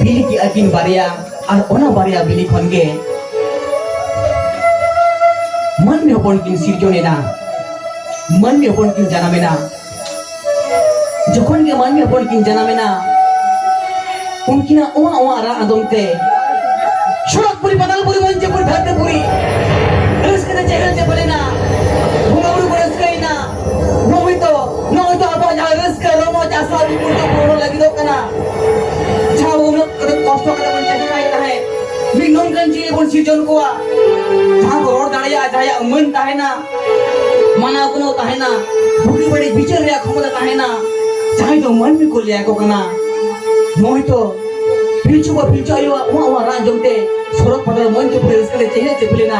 ᱵᱤᱞᱤ ᱠᱮᱜᱼᱟ ᱠᱤᱱ ᱵᱟᱨᱭᱟ᱾ ᱟᱨ ᱚᱱᱟ ᱵᱟᱨᱭᱟ ᱵᱤᱞᱤ ᱠᱷᱚᱱ ᱜᱮ ᱢᱟᱹᱱᱢᱤ ᱦᱚᱯᱚᱱ ᱠᱤᱱ ᱥᱤᱨᱡᱚᱱ ᱮᱱᱟ, ᱢᱟᱹᱱᱢᱤ ᱦᱚᱯᱚᱱ ᱠᱤᱱ ᱡᱟᱱᱟᱢ ᱮᱱᱟ᱾ ᱡᱚᱠᱷᱚᱱ ᱜᱮ ᱢᱟᱹᱱᱢᱤ ᱦᱚᱯᱚᱱ ᱠᱤᱱ ᱡᱟᱱᱟᱢ ᱮᱱᱟ, ᱩᱱᱠᱤᱱᱟᱜ ᱚᱣᱟ ᱚᱣᱟ ᱨᱟᱜ ᱟᱸᱫᱚᱢ ᱛᱮ ᱥᱚᱲᱚᱠ ᱯᱩᱨᱤ, ᱯᱟᱛᱟᱞ ᱯᱩᱨᱤ, ᱢᱚᱧᱪᱚ ᱯᱩᱨᱤ, ᱫᱷᱟᱹᱨᱛᱤ ᱯᱩᱨᱤ ᱨᱟᱹᱥᱠᱟᱹ ᱛᱮ ᱪᱮᱦᱮᱞ ᱪᱮᱯᱮᱞ ᱮᱱᱟ᱾ ᱵᱚᱸᱜᱟ ᱵᱩᱨᱩ ᱠᱚ ᱨᱟᱹᱥᱠᱟᱹᱭᱮᱱᱟ᱾ ᱱᱚᱜᱼᱚᱭ ᱛᱚ, ᱱᱚᱜᱼᱚᱭ ᱛᱚ ᱟᱵᱚᱣᱟᱜ ᱡᱟᱦᱟᱸ ᱨᱟᱹᱥᱠᱟᱹ ᱨᱚᱢᱚᱡᱽ ᱟᱥᱟ ᱵᱤᱯᱩᱞ ᱛᱮ ᱯᱩᱨᱚᱱ ᱞᱟᱹᱜᱤᱫᱚᱜ ᱠᱟᱱᱟ᱾ ᱡᱟᱦᱟᱸ ᱵᱚ ᱩᱱᱟᱹᱜ ᱠᱟᱛᱮ ᱠᱚᱥᱴᱚ ᱠᱟᱛᱮ ᱵᱚᱱ ᱪᱮᱥᱴᱟᱭᱮᱫ ᱛᱟᱦᱮᱸᱫ, ᱢᱤᱫ ᱱᱚᱝᱠᱟᱱ ᱡᱤᱣᱤ ᱵᱚᱱ ᱥᱤᱨᱡᱚᱱ ᱠᱚᱣᱟ, ᱡᱟᱦᱟᱸ ᱠᱚ ᱨᱚᱲ ᱫᱟᱲᱮᱭᱟᱜᱼᱟ, ᱡᱟᱦᱟᱸᱭᱟᱜ ᱢᱟᱹᱱ ᱛᱟᱦᱮᱱᱟ, ᱢᱟᱱᱟᱣ ᱜᱩᱱᱟᱹᱣ ᱛᱟᱦᱮᱱᱟ, ᱵᱩᱜᱤ ᱵᱟᱹᱲᱤᱡ ᱵᱤᱪᱟᱹᱨ ᱨᱮᱭᱟᱜ ᱠᱷᱚᱢᱚᱛᱟ ᱛᱟᱦᱮᱱᱟ, ᱡᱟᱦᱟᱸᱭ ᱫᱚ ᱢᱟᱹᱱᱢᱤ ᱠᱚ ᱞᱟᱹᱭ ᱟᱠᱚ ᱠᱟᱱᱟ᱾ ᱱᱚᱜᱼᱚᱭ ᱛᱚ ᱯᱤᱞᱪᱩ ᱵᱟ ᱯᱤᱞᱪᱩ ᱟᱭᱳᱣᱟᱜ ᱚᱣᱟ ᱚᱣᱟ ᱨᱟᱜ ᱟᱸᱡᱚᱢ ᱛᱮ ᱥᱚᱨᱚᱜ ᱯᱟᱛᱟᱞ ᱢᱚᱧᱪᱚ ᱯᱩᱨᱤ ᱨᱟᱹᱥᱠᱟᱹ ᱛᱮ ᱪᱮᱦᱮᱞ ᱪᱮᱯᱮᱞ ᱮᱱᱟ᱾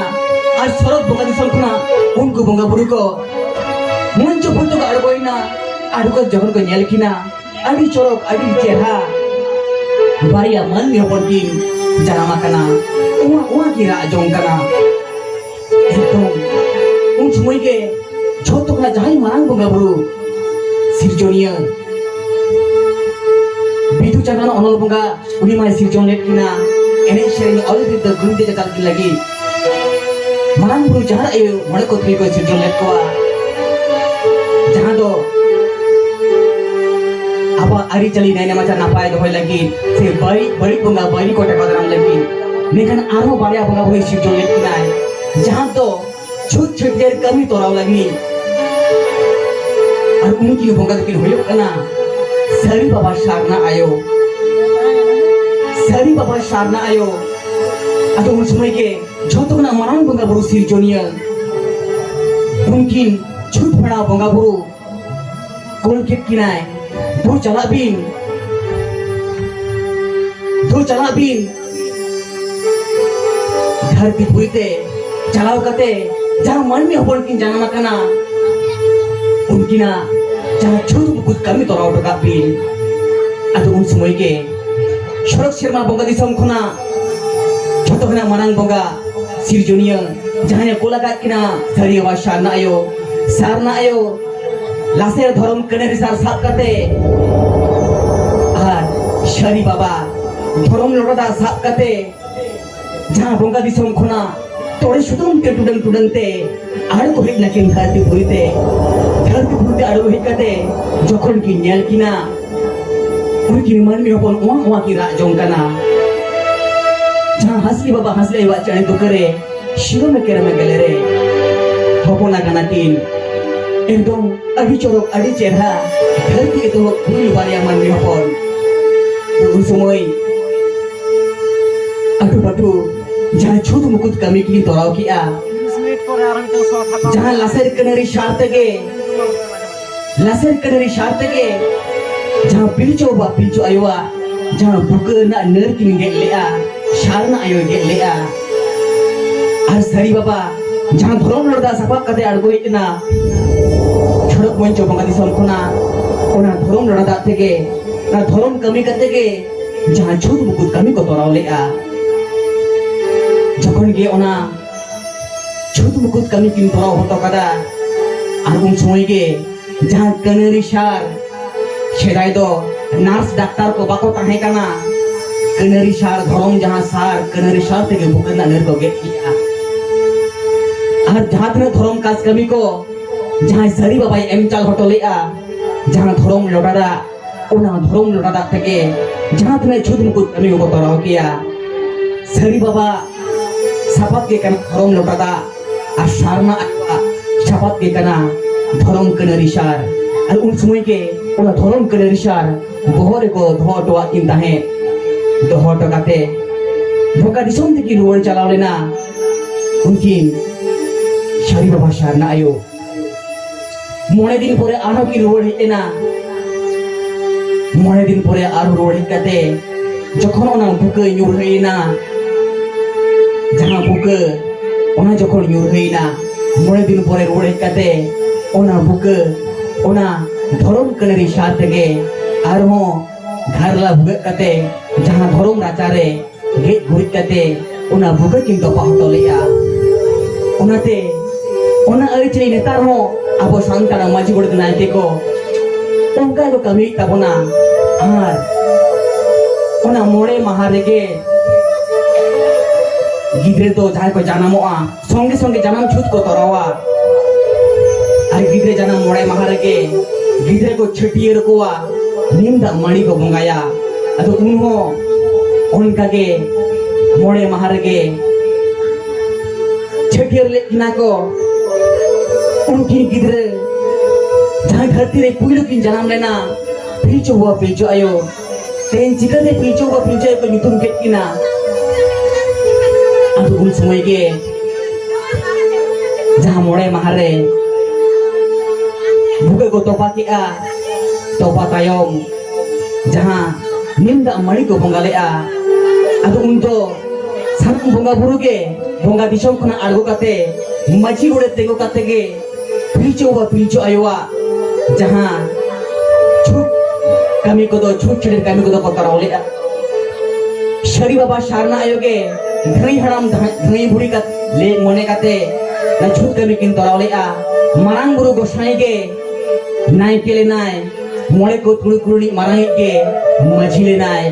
ᱟᱨ ᱥᱚᱨᱚᱜ ᱵᱚᱸᱜᱟ ᱫᱤᱥᱚᱢ ᱠᱷᱚᱱᱟᱜ ᱩᱱᱠᱩ ᱵᱚᱸᱜᱟ ᱵᱩᱨᱩ ᱠᱚ ᱢᱚᱧᱪᱚ ᱯᱩᱨᱤ ᱛᱮᱠᱚ ᱟᱬᱜᱚᱭᱮᱱᱟ᱾ ᱟᱬᱜᱚ ᱠᱟᱛᱮ ᱡᱚᱠᱷᱚᱱ ᱠᱚ ᱧᱮᱞ ᱠᱤᱱᱟ, ᱟᱹᱰᱤ ᱪᱚᱨᱚᱠ, ᱟᱹᱰᱤ ᱪᱮᱦᱨᱟ ᱵᱟᱨᱭᱟ ᱢᱟᱹᱱᱢᱤ ᱦᱚᱯᱚᱱ ᱠᱤᱱ ᱡᱟᱱᱟᱢ ᱟᱠᱟᱱᱟ᱾ ᱚᱣᱟ ᱚᱣᱟ ᱠᱤᱱ ᱨᱟᱜ ᱡᱚᱝ ᱠᱟᱱᱟ᱾ ᱮᱠᱫᱚᱢ ᱩᱱ ᱥᱚᱢᱚᱭ ᱜᱮ ᱡᱷᱚᱛᱚ ᱠᱷᱚᱱᱟᱜ ᱡᱟᱦᱟᱸᱭ ᱢᱟᱨᱟᱝ ᱵᱚᱸᱜᱟ ᱵᱩᱨᱩ ᱥᱤᱨᱡᱚᱱᱤᱭᱟᱹ ᱵᱤᱫᱩ ᱪᱟᱸᱫᱟᱱ ᱚᱱᱚᱞ ᱵᱚᱸᱜᱟ, ᱩᱱᱤ ᱢᱟᱭ ᱥᱤᱨᱡᱚᱱ ᱞᱮᱫ ᱠᱤᱱᱟ᱾ ᱮᱱᱮᱡ ᱥᱮᱨᱮᱧ ᱚᱞ ᱵᱤᱨᱫᱟᱹ ᱜᱩᱱ ᱛᱮ ᱪᱮᱛᱟᱱ ᱠᱤᱱ ᱞᱟᱹᱜᱤᱫ ᱢᱟᱨᱟᱝ ᱵᱩᱨᱩ ᱡᱟᱦᱮᱨ ᱟᱭᱳ ᱢᱚᱬᱮ ᱠᱚ ᱛᱩᱨᱩᱭ ᱠᱚᱭ ᱥᱤᱨᱡᱚᱱ ᱞᱮᱫ ᱠᱚᱣᱟ, ᱡᱟᱦᱟᱸ ᱫᱚ ᱟᱵᱚᱣᱟᱜ ᱟᱹᱨᱤᱪᱟᱹᱞᱤ ᱱᱟᱭ ᱱᱟᱢᱟᱪᱟᱨ ᱱᱟᱯᱟᱭ ᱫᱚᱦᱚᱭ ᱞᱟᱹᱜᱤᱫ ᱥᱮ ᱵᱟᱹᱲᱤᱡ, ᱵᱟᱹᱲᱤᱡ ᱵᱚᱸᱜᱟ ᱵᱟᱹᱲᱤᱡ ᱠᱚ ᱴᱮᱠᱟᱣ ᱫᱟᱨᱟᱢ ᱞᱟᱹᱜᱤᱫ᱾ ᱢᱮᱱᱠᱷᱟᱱ ᱟᱨᱦᱚᱸ ᱵᱟᱨᱭᱟ ᱵᱚᱸᱜᱟ ᱵᱩᱨᱩᱭ ᱥᱤᱨᱡᱚᱱ ᱞᱮᱫ ᱠᱤᱱᱟᱭ, ᱡᱟᱦᱟᱸ ᱫᱚ ᱪᱷᱩᱛ ᱪᱷᱟᱹᱴᱭᱟᱹᱨ ᱠᱟᱹᱢᱤ ᱛᱚᱨᱟᱣ ᱞᱟᱹᱜᱤᱫ᱾ ᱟᱨ ᱩᱱᱠᱤᱱ ᱵᱚᱸᱜᱟ ᱫᱚᱠᱤᱱ ᱦᱩᱭᱩᱜ ᱠᱟᱱᱟ ᱥᱟᱹᱨᱤ ᱵᱟᱵᱟ ᱥᱟᱨᱱᱟ ᱟᱭᱳ᱾ ᱥᱟᱹᱨᱤ ᱵᱟᱵᱟ ᱥᱟᱨᱱᱟ ᱟᱭᱳ᱾ ᱟᱫᱚ ᱩᱱ ᱥᱚᱢᱚᱭ ᱜᱮ ᱡᱷᱚᱛᱚ ᱠᱷᱚᱱᱟᱜ ᱢᱟᱨᱟᱝ ᱵᱚᱸᱜᱟ ᱵᱩᱨᱩ ᱥᱤᱨᱡᱚᱱᱤᱭᱟᱹ ᱩᱱᱠᱤᱱ ᱪᱷᱩᱛ ᱯᱷᱮᱲᱟᱣ ᱵᱚᱸᱜᱟ ᱵᱩᱨᱩ ᱠᱩᱞ ᱠᱮᱫ ᱠᱤᱱᱟᱭ, "ᱫᱩ ᱪᱟᱞᱟᱜ ᱵᱤᱱ, ᱫᱩ ᱪᱟᱞᱟᱜ ᱵᱤᱱ ᱫᱷᱟᱹᱨᱛᱤ ᱯᱩᱨᱤ ᱛᱮ ᱪᱟᱞᱟᱣ ᱠᱟᱛᱮ ᱡᱟᱦᱟᱸ ᱢᱟᱹᱱᱢᱤ ᱦᱚᱯᱚᱱ ᱠᱤᱱ ᱡᱟᱱᱟᱢ ᱟᱠᱟᱱᱟ, ᱩᱱᱠᱤᱱᱟᱜ ᱡᱟᱦᱟᱸ ᱪᱷᱩᱛ ᱢᱩᱠᱩᱛ ᱠᱟᱹᱢᱤ ᱛᱚᱨᱟᱣ ᱦᱚᱴᱚ ᱠᱟᱜ ᱵᱤᱱ᱾ ᱟᱫᱚ ᱩᱱ ᱥᱚᱢᱚᱭ ᱜᱮ ᱥᱚᱲᱚᱠ ᱥᱮᱨᱢᱟ ᱵᱚᱸᱜᱟ ᱫᱤᱥᱚᱢ ᱠᱷᱚᱱᱟᱜ ᱡᱷᱚᱛᱚ ᱠᱷᱚᱱᱟᱜ ᱢᱟᱨᱟᱝ ᱵᱚᱸᱜᱟ ᱥᱤᱨᱡᱚᱱᱤᱭᱟᱹ ᱡᱟᱦᱟᱸᱭ ᱠᱚ ᱞᱟᱜᱟᱫ ᱠᱤᱱᱟ ᱥᱟᱹᱨᱤ ᱵᱟᱵᱟ ᱥᱟᱨᱱᱟ ᱟᱭᱳ, ᱥᱟᱨᱱᱟ ᱟᱭᱳ ᱞᱟᱥᱮᱨ ᱫᱷᱚᱨᱚᱢ ᱠᱟᱹᱱᱟᱹᱨᱤ ᱥᱟᱨ ᱥᱟᱵ ᱠᱟᱛᱮ ᱟᱨ ᱥᱟᱹᱨᱤ ᱵᱟᱵᱟ ᱫᱷᱚᱨᱚᱢ ᱞᱚᱴᱟ ᱫᱟᱜ ᱥᱟᱵ ᱠᱟᱛᱮ ᱡᱟᱦᱟᱸ ᱵᱚᱸᱜᱟ ᱫᱤᱥᱚᱢ ᱠᱷᱚᱱᱟᱜ ᱛᱚᱲᱮ ᱥᱩᱛᱟᱹᱢ ᱛᱮ ᱴᱩᱰᱟᱹᱝ ᱴᱩᱰᱟᱹᱝ ᱛᱮ ᱟᱬᱜᱚ ᱦᱮᱡ ᱱᱟᱠᱤᱱ ᱫᱷᱟᱹᱨᱛᱤ ᱯᱩᱨᱤ ᱛᱮ᱾ ᱫᱷᱟᱹᱨᱛᱤ ᱯᱩᱨᱤ ᱛᱮ ᱟᱬᱜᱚ ᱦᱮᱡ ᱠᱟᱛᱮ ᱡᱚᱠᱷᱚᱱ ᱠᱤᱱ ᱧᱮᱞ ᱠᱤᱱᱟ, ᱩᱱᱠᱤᱱ ᱢᱟᱹᱱᱢᱤ ᱦᱚᱯᱚᱱ ᱚᱣᱟᱸ ᱚᱣᱟᱸ ᱠᱤᱱ ᱨᱟᱜ ᱡᱚᱝ ᱠᱟᱱᱟ᱾ ᱡᱟᱦᱟᱸ ᱦᱟᱸᱥᱞᱤ ᱵᱟᱵᱟ ᱦᱟᱸᱥᱞᱤ ᱟᱭᱳᱣᱟᱜ ᱪᱮᱬᱮ ᱛᱩᱠᱟᱹ ᱨᱮ ᱥᱤᱨᱚᱢᱮ ᱠᱮᱨᱮᱢᱮ ᱜᱮᱞᱮ ᱨᱮ ᱦᱚᱯᱚᱱ ᱟᱠᱟᱱᱟ ᱠᱤᱱ᱾ ᱮᱠᱫᱚᱢ ᱟᱹᱰᱤ ᱪᱚᱨᱚᱠ, ᱟᱹᱰᱤ ᱪᱮᱦᱨᱟ, ᱫᱷᱟᱹᱨᱛᱤ ᱮᱛᱚᱦᱚᱵ ᱯᱩᱭᱞᱩ ᱵᱟᱨᱭᱟ ᱢᱟᱹᱱᱢᱤ ᱦᱚᱯᱚᱱ᱾ ᱛᱚ ᱩᱱ ᱥᱚᱢᱚᱭ ᱟᱹᱴᱩ ᱯᱟᱹᱴᱩ ᱡᱟᱦᱟᱸ ᱪᱷᱩᱛ ᱢᱩᱠᱩᱛ ᱠᱟᱹᱢᱤ ᱠᱤᱱ ᱛᱚᱨᱟᱣ ᱠᱮᱜᱼᱟ, ᱛᱤᱨᱤᱥ ᱢᱤᱱᱤᱴ ᱯᱚᱨᱮ ᱟᱨ ᱢᱤᱫᱴᱟᱝ ᱥᱚᱨᱴ ᱦᱟᱛᱟᱣ ᱡᱟᱦᱟᱸ ᱞᱟᱥᱮᱨ ᱠᱟᱹᱱᱟᱹᱨᱤ ᱥᱟᱨ ᱛᱮᱜᱮ, ᱞᱟᱥᱮᱨ ᱠᱟᱹᱱᱟᱹᱨᱤ ᱥᱟᱨ ᱛᱮᱜᱮ ᱡᱟᱦᱟᱸ ᱯᱤᱞᱪᱩ ᱵᱟᱵᱟ ᱯᱤᱞᱪᱩ ᱟᱭᱳᱣᱟᱜ ᱡᱟᱦᱟᱸ ᱵᱩᱠᱟᱹ ᱨᱮᱱᱟᱜ ᱱᱟᱹᱨ ᱠᱤᱱ ᱜᱮᱫ ᱞᱮᱜᱼᱟ, ᱥᱟᱨᱱᱟ ᱟᱭᱳᱭ ᱜᱮᱫ ᱞᱮᱜᱼᱟ᱾ ᱟᱨ ᱥᱟᱹᱨᱤ ᱵᱟᱵᱟ ᱡᱟᱦᱟᱸ ᱫᱷᱚᱨᱚᱢ ᱞᱚᱲᱟ ᱫᱟᱜ ᱥᱟᱯᱟᱵ ᱠᱟᱛᱮ ᱟᱬᱜᱚ ᱦᱮᱡ ᱮᱱᱟ ᱥᱚᱲᱚᱠ ᱢᱚᱧᱪᱚ ᱵᱚᱸᱜᱟ ᱫᱤᱥᱚᱢ ᱠᱷᱚᱱᱟᱜ, ᱚᱱᱟ ᱫᱷᱚᱨᱚᱢ ᱞᱚᱲᱟ ᱫᱟᱜ ᱛᱮᱜᱮ, ᱚᱱᱟ ᱫᱷᱚᱨᱚᱢ ᱠᱟᱹᱢᱤ ᱠᱟᱛᱮ ᱜᱮ ᱡᱟᱦᱟᱸ ᱪᱷᱩᱛ ᱢᱩᱠᱩᱛ ᱠᱟᱹᱢᱤ ᱠᱚ ᱛᱚᱨᱟᱣ ᱞᱮᱜᱼᱟ᱾ ᱡᱚᱠᱷᱚᱱ ᱜᱮ ᱚᱱᱟ ᱪᱷᱩᱛ ᱢᱩᱠᱩᱛ ᱠᱟᱹᱢᱤ ᱠᱤᱱ ᱛᱚᱨᱟᱣ ᱦᱚᱴᱚ ᱠᱟᱫᱟ, ᱟᱨ ᱩᱱ ᱥᱚᱢᱚᱭ ᱜᱮ ᱡᱟᱦᱟᱸ ᱠᱟᱹᱱᱟᱹᱨᱤ ᱥᱟᱨ, ᱥᱮᱫᱟᱭ ᱫᱚ ᱱᱟᱨᱥ ᱰᱟᱠᱛᱟᱨ ᱠᱚ ᱵᱟᱠᱚ ᱛᱟᱦᱮᱸ ᱠᱟᱱᱟ, ᱠᱟᱹᱱᱟᱹᱨᱤ ᱥᱟᱨ, ᱫᱷᱚᱨᱚᱢ ᱡᱟᱦᱟᱸ ᱥᱟᱨ, ᱠᱟᱹᱱᱟᱹᱨᱤ ᱥᱟᱨ ᱛᱮᱜᱮ ᱵᱩᱠᱟᱹ ᱨᱮᱱᱟᱜ ᱱᱟᱹᱨ ᱠᱚ ᱜᱮᱫ ᱠᱮᱜᱼᱟ᱾ ᱟᱨ ᱡᱟᱦᱟᱸ ᱛᱤᱱᱟᱹᱜ ᱫᱷᱚᱨᱚᱢ ᱠᱟᱡᱽ ᱠᱟᱹᱢᱤ ᱠᱚ ᱡᱟᱦᱟᱸᱭ ᱥᱟᱹᱨᱤ ᱵᱟᱵᱟᱭ ᱮᱢ ᱪᱟᱞ ᱦᱚᱴᱚ ᱞᱮᱜᱼᱟ, ᱡᱟᱦᱟᱸ ᱫᱷᱚᱨᱚᱢ ᱞᱚᱴᱟ ᱫᱟᱜ, ᱚᱱᱟ ᱫᱷᱚᱨᱚᱢ ᱞᱚᱴᱟ ᱫᱟᱜ ᱛᱮᱜᱮ ᱡᱟᱦᱟᱸ ᱛᱤᱱᱟᱹᱜ ᱪᱷᱩᱛ ᱢᱩᱠᱩᱛ ᱠᱟᱹᱢᱤ ᱠᱚᱠᱚ ᱛᱚᱨᱟᱣ ᱠᱮᱭᱟ᱾ ᱥᱟᱹᱨᱤ ᱵᱟᱵᱟ ᱥᱟᱯᱟᱵ ᱜᱮ ᱠᱟᱱᱟ ᱫᱷᱚᱨᱚᱢ ᱞᱚᱴᱟ ᱫᱟᱜ, ᱟᱨ ᱥᱟᱨᱱᱟ ᱟᱭᱳᱣᱟᱜ ᱥᱟᱯᱟᱵ ᱜᱮ ᱠᱟᱱᱟ ᱫᱷᱚᱨᱚᱢ ᱠᱟᱹᱱᱟᱹᱨᱤ ᱥᱟᱨ᱾ ᱟᱨ ᱩᱱ ᱥᱚᱢᱚᱭ ᱜᱮ ᱚᱱᱟ ᱫᱷᱚᱨᱚᱢ ᱠᱟᱹᱱᱟᱹᱨᱤ ᱥᱟᱨ ᱵᱚᱦᱚᱜ ᱨᱮᱠᱚ ᱫᱚᱦᱚ ᱦᱚᱴᱚᱣᱟᱫ ᱠᱤᱱ ᱛᱟᱦᱮᱸᱫ᱾ ᱫᱚᱦᱚ ᱦᱚᱴᱚ ᱠᱟᱛᱮ ᱵᱚᱸᱜᱟ ᱫᱤᱥᱚᱢ ᱛᱮᱠᱤᱱ ᱨᱩᱣᱟᱹᱲ ᱪᱟᱞᱟᱣ ᱞᱮᱱᱟ ᱩᱱᱠᱤᱱ ᱥᱟᱹᱨᱤ ᱵᱟᱵᱟ ᱥᱟᱨᱱᱟ ᱟᱭᱳ᱾ ᱢᱚᱬᱮ ᱫᱤᱱ ᱯᱚᱨᱮ ᱟᱨᱦᱚᱸ ᱠᱤᱱ ᱨᱩᱣᱟᱹᱲ ᱦᱮᱡ ᱮᱱᱟ᱾ ᱢᱚᱬᱮ ᱫᱤᱱ ᱯᱚᱨᱮ ᱟᱨᱦᱚᱸ ᱨᱩᱣᱟᱹᱲ ᱦᱮᱡ ᱠᱟᱛᱮ ᱡᱚᱠᱷᱚᱱ ᱚᱱᱟ ᱵᱩᱠᱟᱹ ᱧᱩᱨᱦᱟᱹᱭᱮᱱᱟ, ᱡᱟᱦᱟᱸ ᱵᱩᱠᱟᱹ, ᱚᱱᱟ ᱡᱚᱠᱷᱚᱱ ᱧᱩᱨᱦᱟᱹᱭᱮᱱᱟ, ᱢᱚᱬᱮ ᱫᱤᱱ ᱯᱚᱨᱮ ᱨᱩᱣᱟᱹᱲ ᱦᱮᱡ ᱠᱟᱛᱮ ᱚᱱᱟ ᱵᱩᱠᱟᱹ, ᱚᱱᱟ ᱫᱷᱚᱨᱚᱢ ᱠᱟᱹᱲᱟᱹᱨᱤ ᱥᱟᱨ ᱛᱮᱜᱮ ᱟᱨᱦᱚᱸ ᱜᱷᱟᱨᱞᱟ ᱵᱷᱩᱜᱟᱹᱜ ᱠᱟᱛᱮ ᱡᱟᱦᱟᱸ ᱫᱷᱚᱨᱚᱢ ᱨᱟᱪᱟᱨᱮ ᱜᱮᱡ ᱜᱩᱨᱤᱡ ᱠᱟᱛᱮ ᱚᱱᱟ ᱵᱷᱩᱜᱟᱹᱜ ᱠᱤᱱ ᱛᱚᱯᱟ ᱦᱚᱴᱚ ᱞᱮᱫᱼᱟ᱾ ᱚᱱᱟᱛᱮ ᱚᱱᱟ ᱟᱹᱨᱤᱪᱟᱹᱞᱤ ᱱᱮᱛᱟᱨ ᱦᱚᱸ ᱟᱵᱚ ᱥᱟᱱᱛᱟᱲ ᱢᱟᱹᱡᱷᱤ ᱜᱚᱰᱮᱛ ᱱᱟᱭᱠᱮ ᱠᱚ ᱚᱱᱠᱟ ᱜᱮᱠᱚ ᱠᱟᱹᱢᱤᱭᱮᱫ ᱛᱟᱵᱚᱱᱟ᱾ ᱟᱨ ᱚᱱᱟ ᱢᱚᱬᱮ ᱢᱟᱦᱟ ᱨᱮᱜᱮ ᱜᱤᱫᱽᱨᱟᱹ ᱫᱚ ᱡᱟᱦᱟᱸᱭ ᱠᱚ ᱡᱟᱱᱟᱢᱚᱜᱼᱟ, ᱥᱚᱸᱜᱮ ᱥᱚᱸᱜᱮ ᱡᱟᱱᱟᱢ ᱪᱷᱩᱛ ᱠᱚ ᱛᱚᱨᱟᱣᱟ᱾ ᱟᱨ ᱜᱤᱫᱽᱨᱟᱹ ᱡᱟᱱᱟᱢ ᱢᱚᱬᱮ ᱢᱟᱦᱟ ᱨᱮᱜᱮ ᱜᱤᱫᱽᱨᱟᱹ ᱠᱚ ᱪᱷᱟᱹᱴᱭᱟᱹᱨ ᱠᱚᱣᱟ, ᱱᱤᱢ ᱫᱟᱜ ᱢᱟᱹᱲᱤ ᱠᱚ ᱵᱚᱸᱜᱟᱭᱟ᱾ ᱟᱫᱚ ᱩᱱ ᱦᱚᱸ ᱚᱱᱠᱟᱜᱮ ᱢᱚᱬᱮ ᱢᱟᱦᱟ ᱨᱮᱜᱮ ᱪᱷᱟᱹᱴᱭᱟᱹᱨ ᱞᱮᱫ ᱠᱤᱱᱟ ᱠᱚ᱾ ᱩᱱᱠᱤᱱ ᱜᱤᱫᱽᱨᱟᱹ ᱡᱟᱦᱟᱸ ᱫᱷᱟᱹᱨᱛᱤ ᱨᱮ ᱯᱩᱭᱞᱩ ᱠᱤᱱ ᱡᱟᱱᱟᱢ ᱞᱮᱱᱟ, ᱯᱤᱞᱪᱩ ᱵᱟᱵᱟ ᱯᱤᱞᱪᱩ ᱟᱭᱳ, ᱛᱮᱦᱮᱧ ᱪᱤᱠᱟᱹᱛᱮ ᱯᱤᱞᱪᱩ ᱵᱟᱵᱟ ᱯᱤᱞᱪᱩ ᱟᱭᱳ ᱠᱚ ᱧᱩᱛᱩᱢ ᱠᱮᱫ ᱠᱤᱱᱟ? ᱟᱫᱚ ᱩᱱ ᱥᱚᱢᱚᱭ ᱜᱮ ᱡᱟᱦᱟᱸ ᱢᱚᱬᱮ ᱢᱟᱦᱟ ᱨᱮ ᱵᱷᱩᱜᱟᱹᱜ ᱠᱚ ᱛᱚᱯᱟ ᱠᱮᱜᱼᱟ, ᱛᱚᱯᱟ ᱛᱟᱭᱚᱢ ᱡᱟᱦᱟᱸ ᱱᱤᱢ ᱫᱟᱜ ᱢᱟᱹᱲᱤ ᱠᱚ ᱵᱚᱸᱜᱟ ᱞᱮᱜᱼᱟ, ᱟᱫᱚ ᱩᱱ ᱫᱚ ᱥᱟᱱᱟᱢ ᱵᱚᱸᱜᱟ ᱵᱩᱨᱩ ᱜᱮ ᱵᱚᱸᱜᱟ ᱫᱤᱥᱚᱢ ᱠᱷᱚᱱᱟᱜ ᱟᱬᱜᱚ ᱠᱟᱛᱮ ᱢᱟᱹᱡᱷᱤ ᱜᱚᱰᱮᱛ ᱛᱤᱸᱜᱩ ᱠᱟᱛᱮ ᱜᱮ ᱯᱤᱞᱪᱩ ᱵᱟᱵᱟ ᱯᱤᱞᱪᱩ ᱟᱭᱳᱣᱟᱜ ᱡᱟᱦᱟᱸ ᱪᱷᱩᱛ ᱠᱟᱹᱢᱤ ᱠᱚᱫᱚ, ᱪᱷᱩᱛ ᱪᱷᱟᱹᱴᱭᱟᱹᱨ ᱠᱟᱹᱢᱤ ᱠᱚᱫᱚ ᱠᱚ ᱛᱚᱨᱟᱣ ᱞᱮᱜᱼᱟ᱾ ᱥᱟᱹᱨᱤ ᱵᱟᱵᱟ ᱥᱟᱨᱱᱟ ᱟᱭᱳ ᱜᱮ ᱫᱷᱟᱹᱭ ᱦᱟᱲᱟᱢ ᱫᱷᱟᱹᱭ ᱵᱩᱲᱦᱤ ᱠᱟᱛᱮ ᱞᱮ ᱢᱚᱱᱮ ᱠᱟᱛᱮ ᱚᱱᱟ ᱪᱷᱩᱛ ᱠᱟᱹᱢᱤ ᱠᱤᱱ ᱛᱚᱨᱟᱣ ᱞᱮᱜᱼᱟ᱾ ᱢᱟᱨᱟᱝ ᱵᱩᱨᱩ ᱜᱚᱸᱥᱟᱭ ᱜᱮ ᱱᱟᱭᱠᱮ ᱞᱮᱱᱟᱭ, ᱢᱚᱬᱮ ᱠᱚ ᱛᱩᱲᱩ ᱠᱩᱲᱤ ᱢᱟᱨᱟᱝᱤᱡ ᱜᱮ ᱢᱟᱹᱡᱷᱤ ᱞᱮᱱᱟᱭ,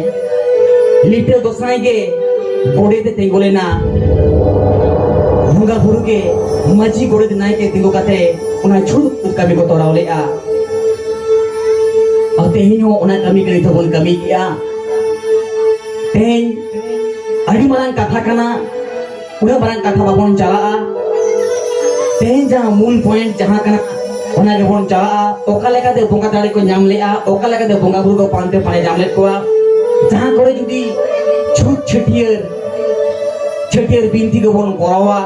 ᱞᱤᱴᱟᱹ ᱜᱚᱸᱥᱟᱭ ᱜᱮ ᱜᱚᱰᱮᱛ ᱮ ᱛᱤᱸᱜᱩ ᱞᱮᱱᱟ᱾ ᱵᱚᱸᱜᱟ ᱵᱩᱨᱩ ᱜᱮ ᱢᱟᱹᱡᱷᱤ ᱜᱚᱰᱮᱛ ᱱᱟᱭᱠᱮ ᱛᱤᱸᱜᱩ ᱠᱟᱛᱮ ᱚᱱᱟ ᱪᱷᱩᱛ ᱠᱟᱹᱢᱤ ᱠᱚ ᱛᱚᱨᱟᱣ ᱞᱮᱜᱼᱟ᱾ ᱟᱨ ᱛᱮᱦᱮᱧ ᱦᱚᱸ ᱚᱱᱟ ᱠᱟᱹᱢᱤ ᱜᱮ ᱱᱤᱛ ᱦᱚᱸ ᱵᱚᱱ ᱠᱟᱹᱢᱤᱭᱮᱫᱼᱟ᱾ ᱛᱮᱦᱮᱧ ᱟᱹᱰᱤ ᱢᱟᱨᱟᱝ ᱠᱟᱛᱷᱟ ᱠᱟᱱᱟ, ᱩᱱᱟᱹᱜ ᱢᱟᱨᱟᱝ ᱠᱟᱛᱷᱟ ᱵᱟᱵᱚᱱ ᱪᱟᱞᱟᱜᱼᱟ᱾ ᱛᱮᱦᱮᱧ ᱡᱟᱦᱟᱸ ᱢᱩᱞ point ᱡᱟᱦᱟᱸ ᱠᱟᱱᱟ, ᱚᱱᱟ ᱜᱮᱵᱚᱱ ᱪᱟᱞᱟᱜᱼᱟ᱾ ᱚᱠᱟ ᱞᱮᱠᱟᱛᱮ ᱵᱚᱸᱜᱟ ᱫᱟᱲᱮ ᱠᱚ ᱧᱟᱢ ᱞᱮᱜᱼᱟ, ᱚᱠᱟ ᱞᱮᱠᱟᱛᱮ ᱵᱚᱸᱜᱟ ᱵᱩᱨᱩ ᱠᱚ ᱯᱟᱱᱛᱮ ᱯᱟᱲᱮ ᱧᱟᱢ ᱞᱮᱫ ᱠᱚᱣᱟ, ᱡᱟᱦᱟᱸ ᱠᱚᱨᱮ ᱡᱩᱫᱤ ᱪᱷᱩᱛ ᱪᱷᱟᱹᱴᱭᱟᱹᱨ, ᱪᱷᱟᱹᱴᱭᱟᱹᱨ ᱵᱤᱱᱛᱤ ᱠᱚᱵᱚᱱ ᱠᱚᱨᱟᱣᱟ,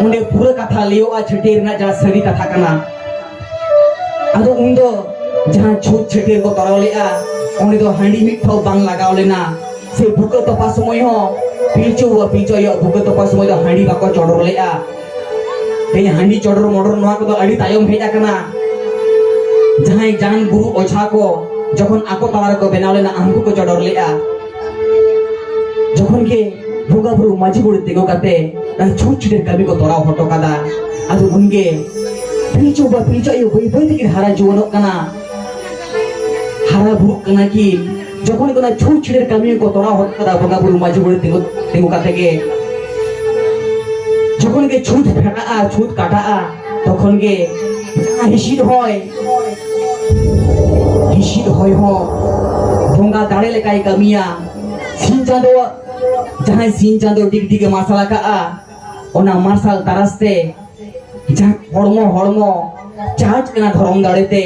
ᱚᱸᱰᱮ ᱯᱩᱨᱟᱹ ᱠᱟᱛᱷᱟ ᱞᱟᱹᱭᱚᱜᱼᱟ, ᱪᱷᱟᱹᱴᱭᱟᱹᱨ ᱨᱮᱱᱟᱜ ᱡᱟᱦᱟᱸ ᱥᱟᱹᱨᱤ ᱠᱟᱛᱷᱟ ᱠᱟᱱᱟ᱾ ᱟᱫᱚ ᱩᱱᱫᱚ ᱡᱟᱦᱟᱸ ᱪᱷᱩᱛ ᱪᱷᱟᱹᱴᱭᱟᱹᱨ ᱠᱚ ᱠᱚᱨᱟᱣ ᱞᱮᱜᱼᱟ, ᱚᱸᱰᱮ ᱫᱚ ᱦᱟᱺᱰᱤ ᱢᱤᱫ ᱴᱷᱚᱯ ᱵᱟᱝ ᱞᱟᱜᱟᱣ ᱞᱮᱱᱟ, ᱥᱮ ᱵᱷᱩᱠᱟᱹ ᱛᱚᱯᱟ ᱥᱚᱢᱚᱭ ᱦᱚᱸ ᱯᱤᱞᱪᱩ ᱵᱟᱵᱟ ᱯᱤᱞᱪᱩ ᱟᱭᱳ ᱵᱷᱩᱠᱟᱹ ᱛᱚᱯᱟ ᱥᱚᱢᱚᱭ ᱫᱚ ᱦᱟᱺᱰᱤ ᱵᱟᱠᱚ ᱪᱚᱰᱚᱨ ᱞᱮᱜᱼᱟ᱾ ᱛᱮᱦᱮᱧ ᱦᱟᱺᱰᱤ ᱪᱚᱰᱚᱨ ᱢᱚᱰᱚᱨ ᱱᱚᱣᱟ ᱠᱚᱫᱚ ᱟᱹᱰᱤ ᱛᱟᱭᱚᱢ ᱦᱮᱡ ᱟᱠᱟᱱᱟ᱾ ᱡᱟᱦᱟᱸᱭ ᱡᱟᱱ ᱜᱩᱨᱩ ᱚᱡᱷᱟ ᱠᱚ ᱡᱚᱠᱷᱚᱱ ᱟᱠᱚ ᱛᱟᱞᱟ ᱨᱮᱠᱚ ᱵᱮᱱᱟᱣ ᱞᱮᱱᱟ, ᱟᱝᱠᱩ ᱠᱚ ᱪᱚᱰᱚᱨ ᱞᱮᱫᱼᱟ᱾ ᱡᱚᱠᱷᱚᱱ ᱜᱮ ᱵᱚᱸᱜᱟ ᱵᱩᱨᱩ ᱢᱟᱹᱡᱷᱤ ᱵᱩᱲᱦᱤ ᱛᱤᱸᱜᱩ ᱠᱟᱛᱮ ᱚᱱᱟ ᱪᱷᱩᱸᱛ ᱪᱷᱤᱰᱤᱨ ᱠᱟᱹᱢᱤ ᱠᱚ ᱛᱚᱨᱟᱣ ᱦᱚᱴᱚ ᱠᱟᱫᱟ, ᱟᱫᱚ ᱩᱱᱜᱮ ᱯᱤᱞᱪᱩ ᱵᱟᱵᱟ ᱯᱤᱞᱪᱩ ᱟᱭᱳ ᱵᱟᱹᱭ ᱵᱟᱹᱭ ᱛᱮᱠᱤᱱ ᱦᱟᱨᱟ ᱡᱩᱣᱟᱹᱱᱚᱜ ᱠᱟᱱᱟ, ᱦᱟᱨᱟ ᱵᱩᱨᱩᱜ ᱠᱟᱱᱟ ᱠᱤᱱ᱾ ᱡᱚᱠᱷᱚᱱ ᱜᱮ ᱚᱱᱟ ᱪᱷᱩᱸᱛ ᱪᱷᱤᱰᱤᱨ ᱠᱟᱹᱢᱤ ᱠᱚ ᱛᱚᱨᱟᱣ ᱦᱚᱴᱚ ᱠᱟᱫᱟ ᱵᱚᱸᱜᱟ ᱵᱩᱨᱩ ᱢᱟᱹᱡᱷᱤ ᱵᱩᱲᱦᱤ ᱛᱤᱸᱜᱩ, ᱛᱤᱸᱜᱩ ᱠᱟᱛᱮ ᱜᱮ, ᱡᱚᱠᱷᱚᱱ ᱜᱮ ᱪᱷᱩᱸᱛ ᱯᱷᱮᱰᱟᱜᱼᱟ, ᱪᱷᱩᱸᱛ ᱠᱟᱴᱟᱜᱼᱟ, ᱛᱚᱠᱷᱚᱱ ᱜᱮ ᱡᱟᱦᱟᱸ ᱦᱤᱸᱥᱤᱫ ᱦᱚᱭ, ᱦᱤᱸᱥᱤᱫ ᱦᱚᱭ ᱦᱚᱸ ᱵᱚᱸᱜᱟ ᱫᱟᱲᱮ ᱞᱮᱠᱟᱭ ᱠᱟᱹᱢᱤᱭᱟ᱾ ᱥᱤᱧ ᱪᱟᱸᱫᱳ, ᱡᱟᱦᱟᱸᱭ ᱥᱤᱧ ᱪᱟᱸᱫᱳ ᱰᱤᱜᱽ ᱰᱤᱜᱽ ᱮ ᱢᱟᱨᱥᱟᱞ ᱟᱠᱟᱫᱼᱟ, ᱚᱱᱟ ᱢᱟᱨᱥᱟᱞ ᱛᱟᱨᱟᱥ ᱛᱮ ᱡᱟᱦᱟᱸ ᱦᱚᱲᱢᱚ, ᱦᱚᱲᱢᱚ ᱪᱟᱨᱡᱽ ᱠᱟᱱᱟ ᱫᱷᱚᱨᱚᱢ ᱫᱟᱲᱮ ᱛᱮ᱾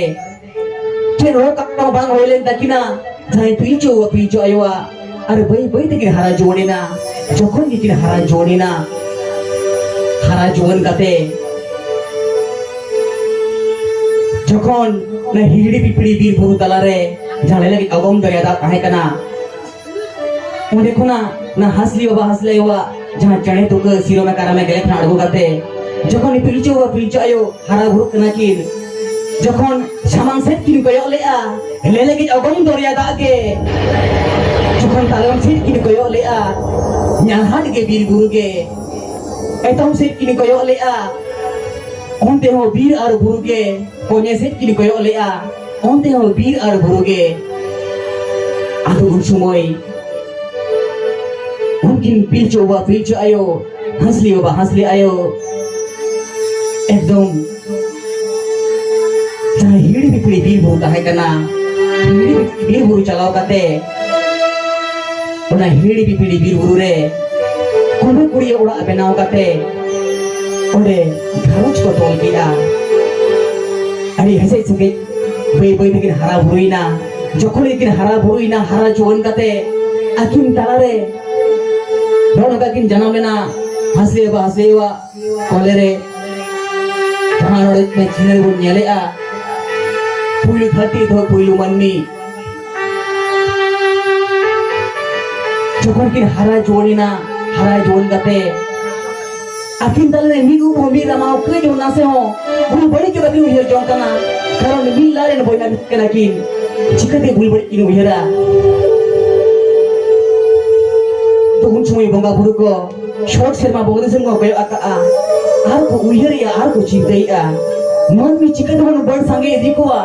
ᱪᱮᱫ ᱨᱳᱜᱽ ᱟᱡᱟᱨ ᱵᱟᱝ ᱦᱩᱭ ᱞᱮᱱ ᱛᱟᱹᱠᱤᱱᱟ᱾ ᱡᱟᱦᱟᱸᱭ ᱯᱤᱞᱪᱩ ᱵᱟᱵᱟ ᱯᱤᱞᱪᱩ ᱟᱭᱳᱣᱟᱜ ᱟᱨ ᱵᱟᱹᱭ ᱵᱟᱹᱭ ᱛᱮᱠᱤᱱ ᱦᱟᱨᱟ ᱡᱩᱣᱟᱹᱱ ᱮᱱᱟ᱾ ᱡᱚᱠᱷᱚᱱ ᱜᱮᱠᱤᱱ ᱦᱟᱨᱟ ᱡᱩᱣᱟᱹᱱ ᱮᱱᱟ, ᱦᱟᱨᱟ ᱡᱩᱣᱟᱹᱱ ᱠᱟᱛᱮ ᱡᱚᱠᱷᱚᱱ ᱚᱱᱟ ᱦᱤᱦᱤᱲᱤ ᱯᱤᱯᱤᱲᱤ ᱵᱤᱨ ᱵᱩᱨᱩ ᱛᱟᱞᱟᱨᱮ ᱡᱟᱦᱟᱸ ᱞᱮᱞᱮᱜᱮᱡ ᱚᱜᱚᱢ ᱫᱚᱨᱭᱟ ᱫᱟᱜ ᱛᱟᱦᱮᱸ ᱠᱟᱱᱟ, ᱚᱸᱰᱮ ᱠᱷᱚᱱᱟᱜ ᱚᱱᱟ ᱦᱟᱸᱥᱞᱤ ᱵᱟᱵᱟ ᱦᱟᱸᱥᱞᱤ ᱟᱭᱳᱣᱟᱜ ᱡᱟᱦᱟᱸ ᱪᱮᱬᱮ ᱛᱩᱠᱟᱹ ᱥᱤᱨᱚᱢᱮ ᱠᱟᱨᱟᱢᱮ ᱜᱮᱞᱮ ᱠᱷᱚᱱᱟᱜ ᱟᱬᱜᱚ ᱠᱟᱛᱮ ᱡᱚᱠᱷᱚᱱ ᱯᱤᱞᱪᱩ ᱵᱟᱵᱟ ᱯᱤᱞᱪᱩ ᱟᱭᱳ ᱦᱟᱨᱟ ᱵᱩᱨᱩᱜ ᱠᱟᱱᱟ ᱠᱤᱱ, ᱡᱚᱠᱷᱚᱱ ᱥᱟᱢᱟᱝ ᱥᱮᱫ ᱠᱤᱱ ᱠᱚᱭᱚᱜ ᱞᱮᱜᱼᱟ, ᱞᱮᱞᱮᱜᱮᱡ ᱚᱜᱚᱢ ᱫᱚᱨᱭᱟ ᱫᱟᱜ ᱜᱮ, ᱡᱚᱠᱷᱚᱱ ᱛᱟᱭᱚᱢ ᱥᱮᱫ ᱠᱤᱱ ᱠᱚᱭᱚᱜ ᱞᱮᱜᱼᱟ, ᱧᱟᱞᱦᱟᱫ ᱜᱮ ᱵᱤᱨ ᱵᱩᱨᱩ ᱜᱮ, ᱮᱛᱚᱢ ᱥᱮᱫ ᱠᱤᱱ ᱠᱚᱭᱚᱜ ᱞᱮᱜᱼᱟ, ᱚᱱᱛᱮ ᱦᱚᱸ ᱵᱤᱨ ᱟᱨ ᱵᱩᱨᱩ ᱜᱮ, ᱠᱚᱧᱮ ᱥᱮᱫ ᱠᱤᱱ ᱠᱚᱭᱚᱜ ᱞᱮᱜᱼᱟ, ᱚᱱᱛᱮ ᱦᱚᱸ ᱵᱤᱨ ᱟᱨ ᱵᱩᱨᱩ ᱜᱮ᱾ ᱟᱫᱚ ᱩᱱ ᱥᱚᱢᱚᱭ ᱩᱱᱠᱤᱱ ᱯᱤᱞᱪᱩ ᱵᱟᱵᱟ ᱯᱤᱞᱪᱩ ᱟᱭᱳ, ᱦᱟᱸᱥᱞᱤ ᱵᱟᱵᱟ ᱦᱟᱸᱥᱞᱤ ᱟᱭᱳ ᱮᱠᱫᱚᱢ ᱡᱟᱦᱟᱸ ᱦᱤᱦᱤᱲᱤ ᱯᱤᱯᱤᱲᱤ ᱵᱤᱨ ᱵᱩᱨᱩ ᱛᱟᱦᱮᱸ ᱠᱟᱱᱟ, ᱦᱤᱦᱤᱲᱤ ᱯᱤᱯᱤᱲᱤ ᱵᱤᱨ ᱵᱩᱨᱩ ᱪᱟᱞᱟᱣ ᱠᱟᱛᱮ ᱚᱱᱟ ᱦᱤᱦᱤᱲᱤ ᱯᱤᱯᱤᱲᱤ ᱵᱤᱨ ᱵᱩᱨᱩ ᱨᱮ ᱠᱩᱢᱵᱟᱹ ᱠᱩᱲᱤᱭᱟᱹ ᱚᱲᱟᱜ ᱵᱮᱱᱟᱣ ᱠᱟᱛᱮ ᱚᱸᱰᱮ ᱜᱷᱟᱨᱚᱸᱡᱽ ᱠᱚ ᱛᱚᱞ ᱠᱮᱫᱼᱟ᱾ ᱟᱹᱰᱤ ᱦᱮᱸᱥᱮᱡ ᱥᱮᱠᱮᱡ ᱵᱟᱹᱭ ᱵᱟᱹᱭ ᱛᱮᱠᱤᱱ ᱦᱟᱨᱟ ᱵᱩᱨᱩᱭᱮᱱᱟ᱾ ᱡᱚᱠᱷᱚᱱ ᱜᱮᱠᱤᱱ ᱦᱟᱨᱟ ᱵᱩᱨᱩᱭᱮᱱᱟ, ᱦᱟᱨᱟ ᱡᱩᱣᱟᱹᱱ ᱠᱟᱛᱮ ᱟᱹᱠᱤᱱ ᱛᱟᱞᱟᱨᱮ ᱱᱚᱜᱼᱚ ᱱᱚᱝᱠᱟ ᱠᱤᱱ ᱡᱟᱱᱟᱢ ᱞᱮᱱᱟ᱾ ᱦᱟᱸᱥᱞᱤ ᱵᱟᱵᱟ ᱦᱟᱸᱥᱞᱤ ᱟᱭᱳᱣᱟᱜ ᱠᱚᱞᱮ ᱨᱮ ᱡᱟᱦᱟᱸ ᱱᱚᱰᱮ ᱪᱤᱱᱦᱟᱹ ᱵᱚᱱ ᱧᱮᱞᱮᱜᱼᱟ, ᱯᱩᱭᱞᱩ ᱫᱷᱟᱹᱨᱛᱤ ᱫᱚ ᱯᱩᱭᱞᱩ ᱢᱟᱹᱱᱢᱤ᱾ ᱡᱚᱠᱷᱚᱱ ᱠᱤᱱ ᱦᱟᱨᱟ ᱡᱩᱣᱟᱹᱱ ᱮᱱᱟ, ᱦᱟᱨᱟ ᱡᱩᱣᱟᱹᱱ ᱠᱟᱛᱮ ᱟᱹᱠᱤᱱ ᱛᱟᱞᱟᱨᱮ ᱢᱤᱫ ᱩᱵ ᱦᱚᱸ, ᱢᱤᱫ ᱨᱟᱢᱟ ᱦᱚᱸ, ᱠᱟᱹᱡ ᱦᱚᱸ, ᱱᱟᱥᱮ ᱦᱚᱸ ᱵᱷᱩᱞ ᱵᱟᱹᱲᱤᱡ ᱫᱚ ᱵᱟᱹᱠᱤᱱ ᱩᱭᱦᱟᱹᱨ ᱡᱚᱝ ᱠᱟᱱᱟ᱾ ᱠᱟᱨᱚᱱ ᱢᱤᱫ ᱞᱟᱡ ᱨᱮᱱ ᱵᱚᱭᱦᱟ ᱢᱤᱫ ᱠᱟᱱᱟ ᱠᱤᱱ, ᱪᱤᱠᱟᱹᱛᱮ ᱵᱷᱩᱞ ᱵᱟᱹᱲᱤᱡ ᱠᱤᱱ ᱩᱭᱦᱟᱹᱨᱟ? ᱛᱚ ᱩᱱ ᱥᱚᱢᱚᱭ ᱵᱚᱸᱜᱟ ᱵᱩᱨᱩ ᱠᱚ ᱪᱷᱚᱴ ᱥᱮᱨᱢᱟ ᱵᱚᱸᱜᱟ ᱫᱤᱥᱚᱢ ᱠᱚ ᱠᱚᱭᱚᱜ ᱟᱠᱟᱜᱼᱟ, ᱟᱨ ᱠᱚ ᱩᱭᱦᱟᱹᱨᱮᱜᱼᱟ, ᱟᱨ ᱠᱚ ᱪᱤᱱᱛᱟᱹᱭᱮᱜᱼᱟ, ᱢᱟᱹᱱᱢᱤ ᱪᱤᱠᱟᱹ ᱛᱮᱵᱚᱱ ᱵᱟᱹᱲ ᱥᱟᱸᱜᱮ ᱤᱫᱤ ᱠᱚᱣᱟ?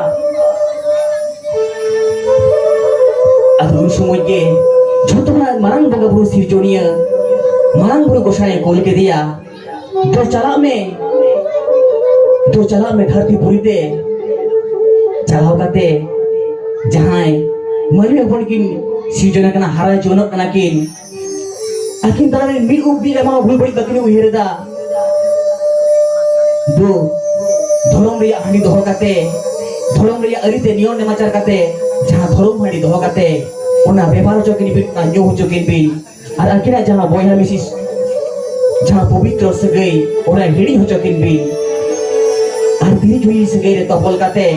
ᱟᱫᱚ ᱩᱱ ᱥᱚᱢᱚᱭ ᱜᱮ ᱡᱷᱚᱛᱚ ᱠᱷᱚᱱᱟᱜ ᱢᱟᱨᱟᱝ ᱵᱚᱸᱜᱟ ᱵᱩᱨᱩ ᱥᱤᱨᱡᱚᱱᱤᱭᱟᱹ ᱢᱟᱨᱟᱝ ᱵᱩᱨᱩ ᱜᱚᱸᱥᱟᱭ ᱮ ᱠᱩᱞ ᱠᱮᱫᱮᱭᱟ᱾ ᱫᱩ ᱪᱟᱞᱟᱜ ᱢᱮ, ᱫᱩ ᱪᱟᱞᱟᱜ ᱢᱮ ᱫᱷᱟᱹᱨᱛᱤ ᱯᱩᱨᱤ ᱛᱮ᱾ ᱪᱟᱞᱟᱣ ᱠᱟᱛᱮ ᱡᱟᱦᱟᱸᱭ ᱢᱟᱹᱱᱢᱤ ᱦᱚᱯᱚᱱ ᱠᱤᱱ ᱥᱤᱨᱡᱚᱱ ᱟᱠᱟᱱᱟ, ᱦᱟᱨᱟ ᱡᱩᱣᱟᱹᱱᱚᱜ ᱠᱟᱱᱟ ᱠᱤᱱ, ᱟᱹᱠᱤᱱ ᱛᱟᱞᱟᱨᱮ ᱢᱤᱫ ᱩᱵ ᱢᱤᱫ ᱨᱟᱢᱟ ᱵᱷᱩᱞ ᱵᱟᱹᱲᱤᱡ ᱵᱟᱹᱠᱤᱱ ᱩᱭᱦᱟᱹᱨ ᱮᱫᱟ᱾ ᱫᱩ ᱫᱷᱚᱨᱚᱢ ᱨᱮᱭᱟᱜ ᱦᱟᱺᱰᱤ ᱫᱚᱦᱚ ᱠᱟᱛᱮ, ᱫᱷᱚᱨᱚᱢ ᱨᱮᱭᱟᱜ ᱟᱹᱨᱤᱛᱮ ᱱᱤᱭᱚᱢ ᱱᱮᱢᱟᱪᱟᱨ ᱠᱟᱛᱮ, ᱡᱟᱦᱟᱸ ᱫᱷᱚᱨᱚᱢ ᱦᱟᱺᱰᱤ ᱫᱚᱦᱚ ᱠᱟᱛᱮ, ᱚᱱᱟ ᱵᱮᱵᱷᱟᱨ ᱦᱚᱪᱚ ᱠᱤᱱ ᱵᱤᱱ, ᱚᱱᱟ ᱧᱩ ᱦᱚᱪᱚ ᱠᱤᱱ ᱵᱤᱱ᱾ ᱟᱨ ᱟᱹᱠᱤᱱᱟᱜ ᱡᱟᱦᱟᱸ ᱵᱚᱭᱦᱟ ᱢᱤᱥᱤ, ᱡᱟᱦᱟᱸ ᱯᱚᱵᱤᱛᱨᱚ ᱥᱟᱹᱜᱟᱹᱭ, ᱚᱱᱟ ᱦᱤᱲᱤᱧ ᱦᱚᱪᱚ ᱠᱤᱱ ᱵᱤᱱ᱾ ᱟᱨ ᱛᱤᱨᱤ ᱡᱩᱨᱤ ᱥᱟᱹᱜᱟᱹᱭ ᱨᱮ ᱛᱚᱯᱚᱞ ᱠᱟᱛᱮ,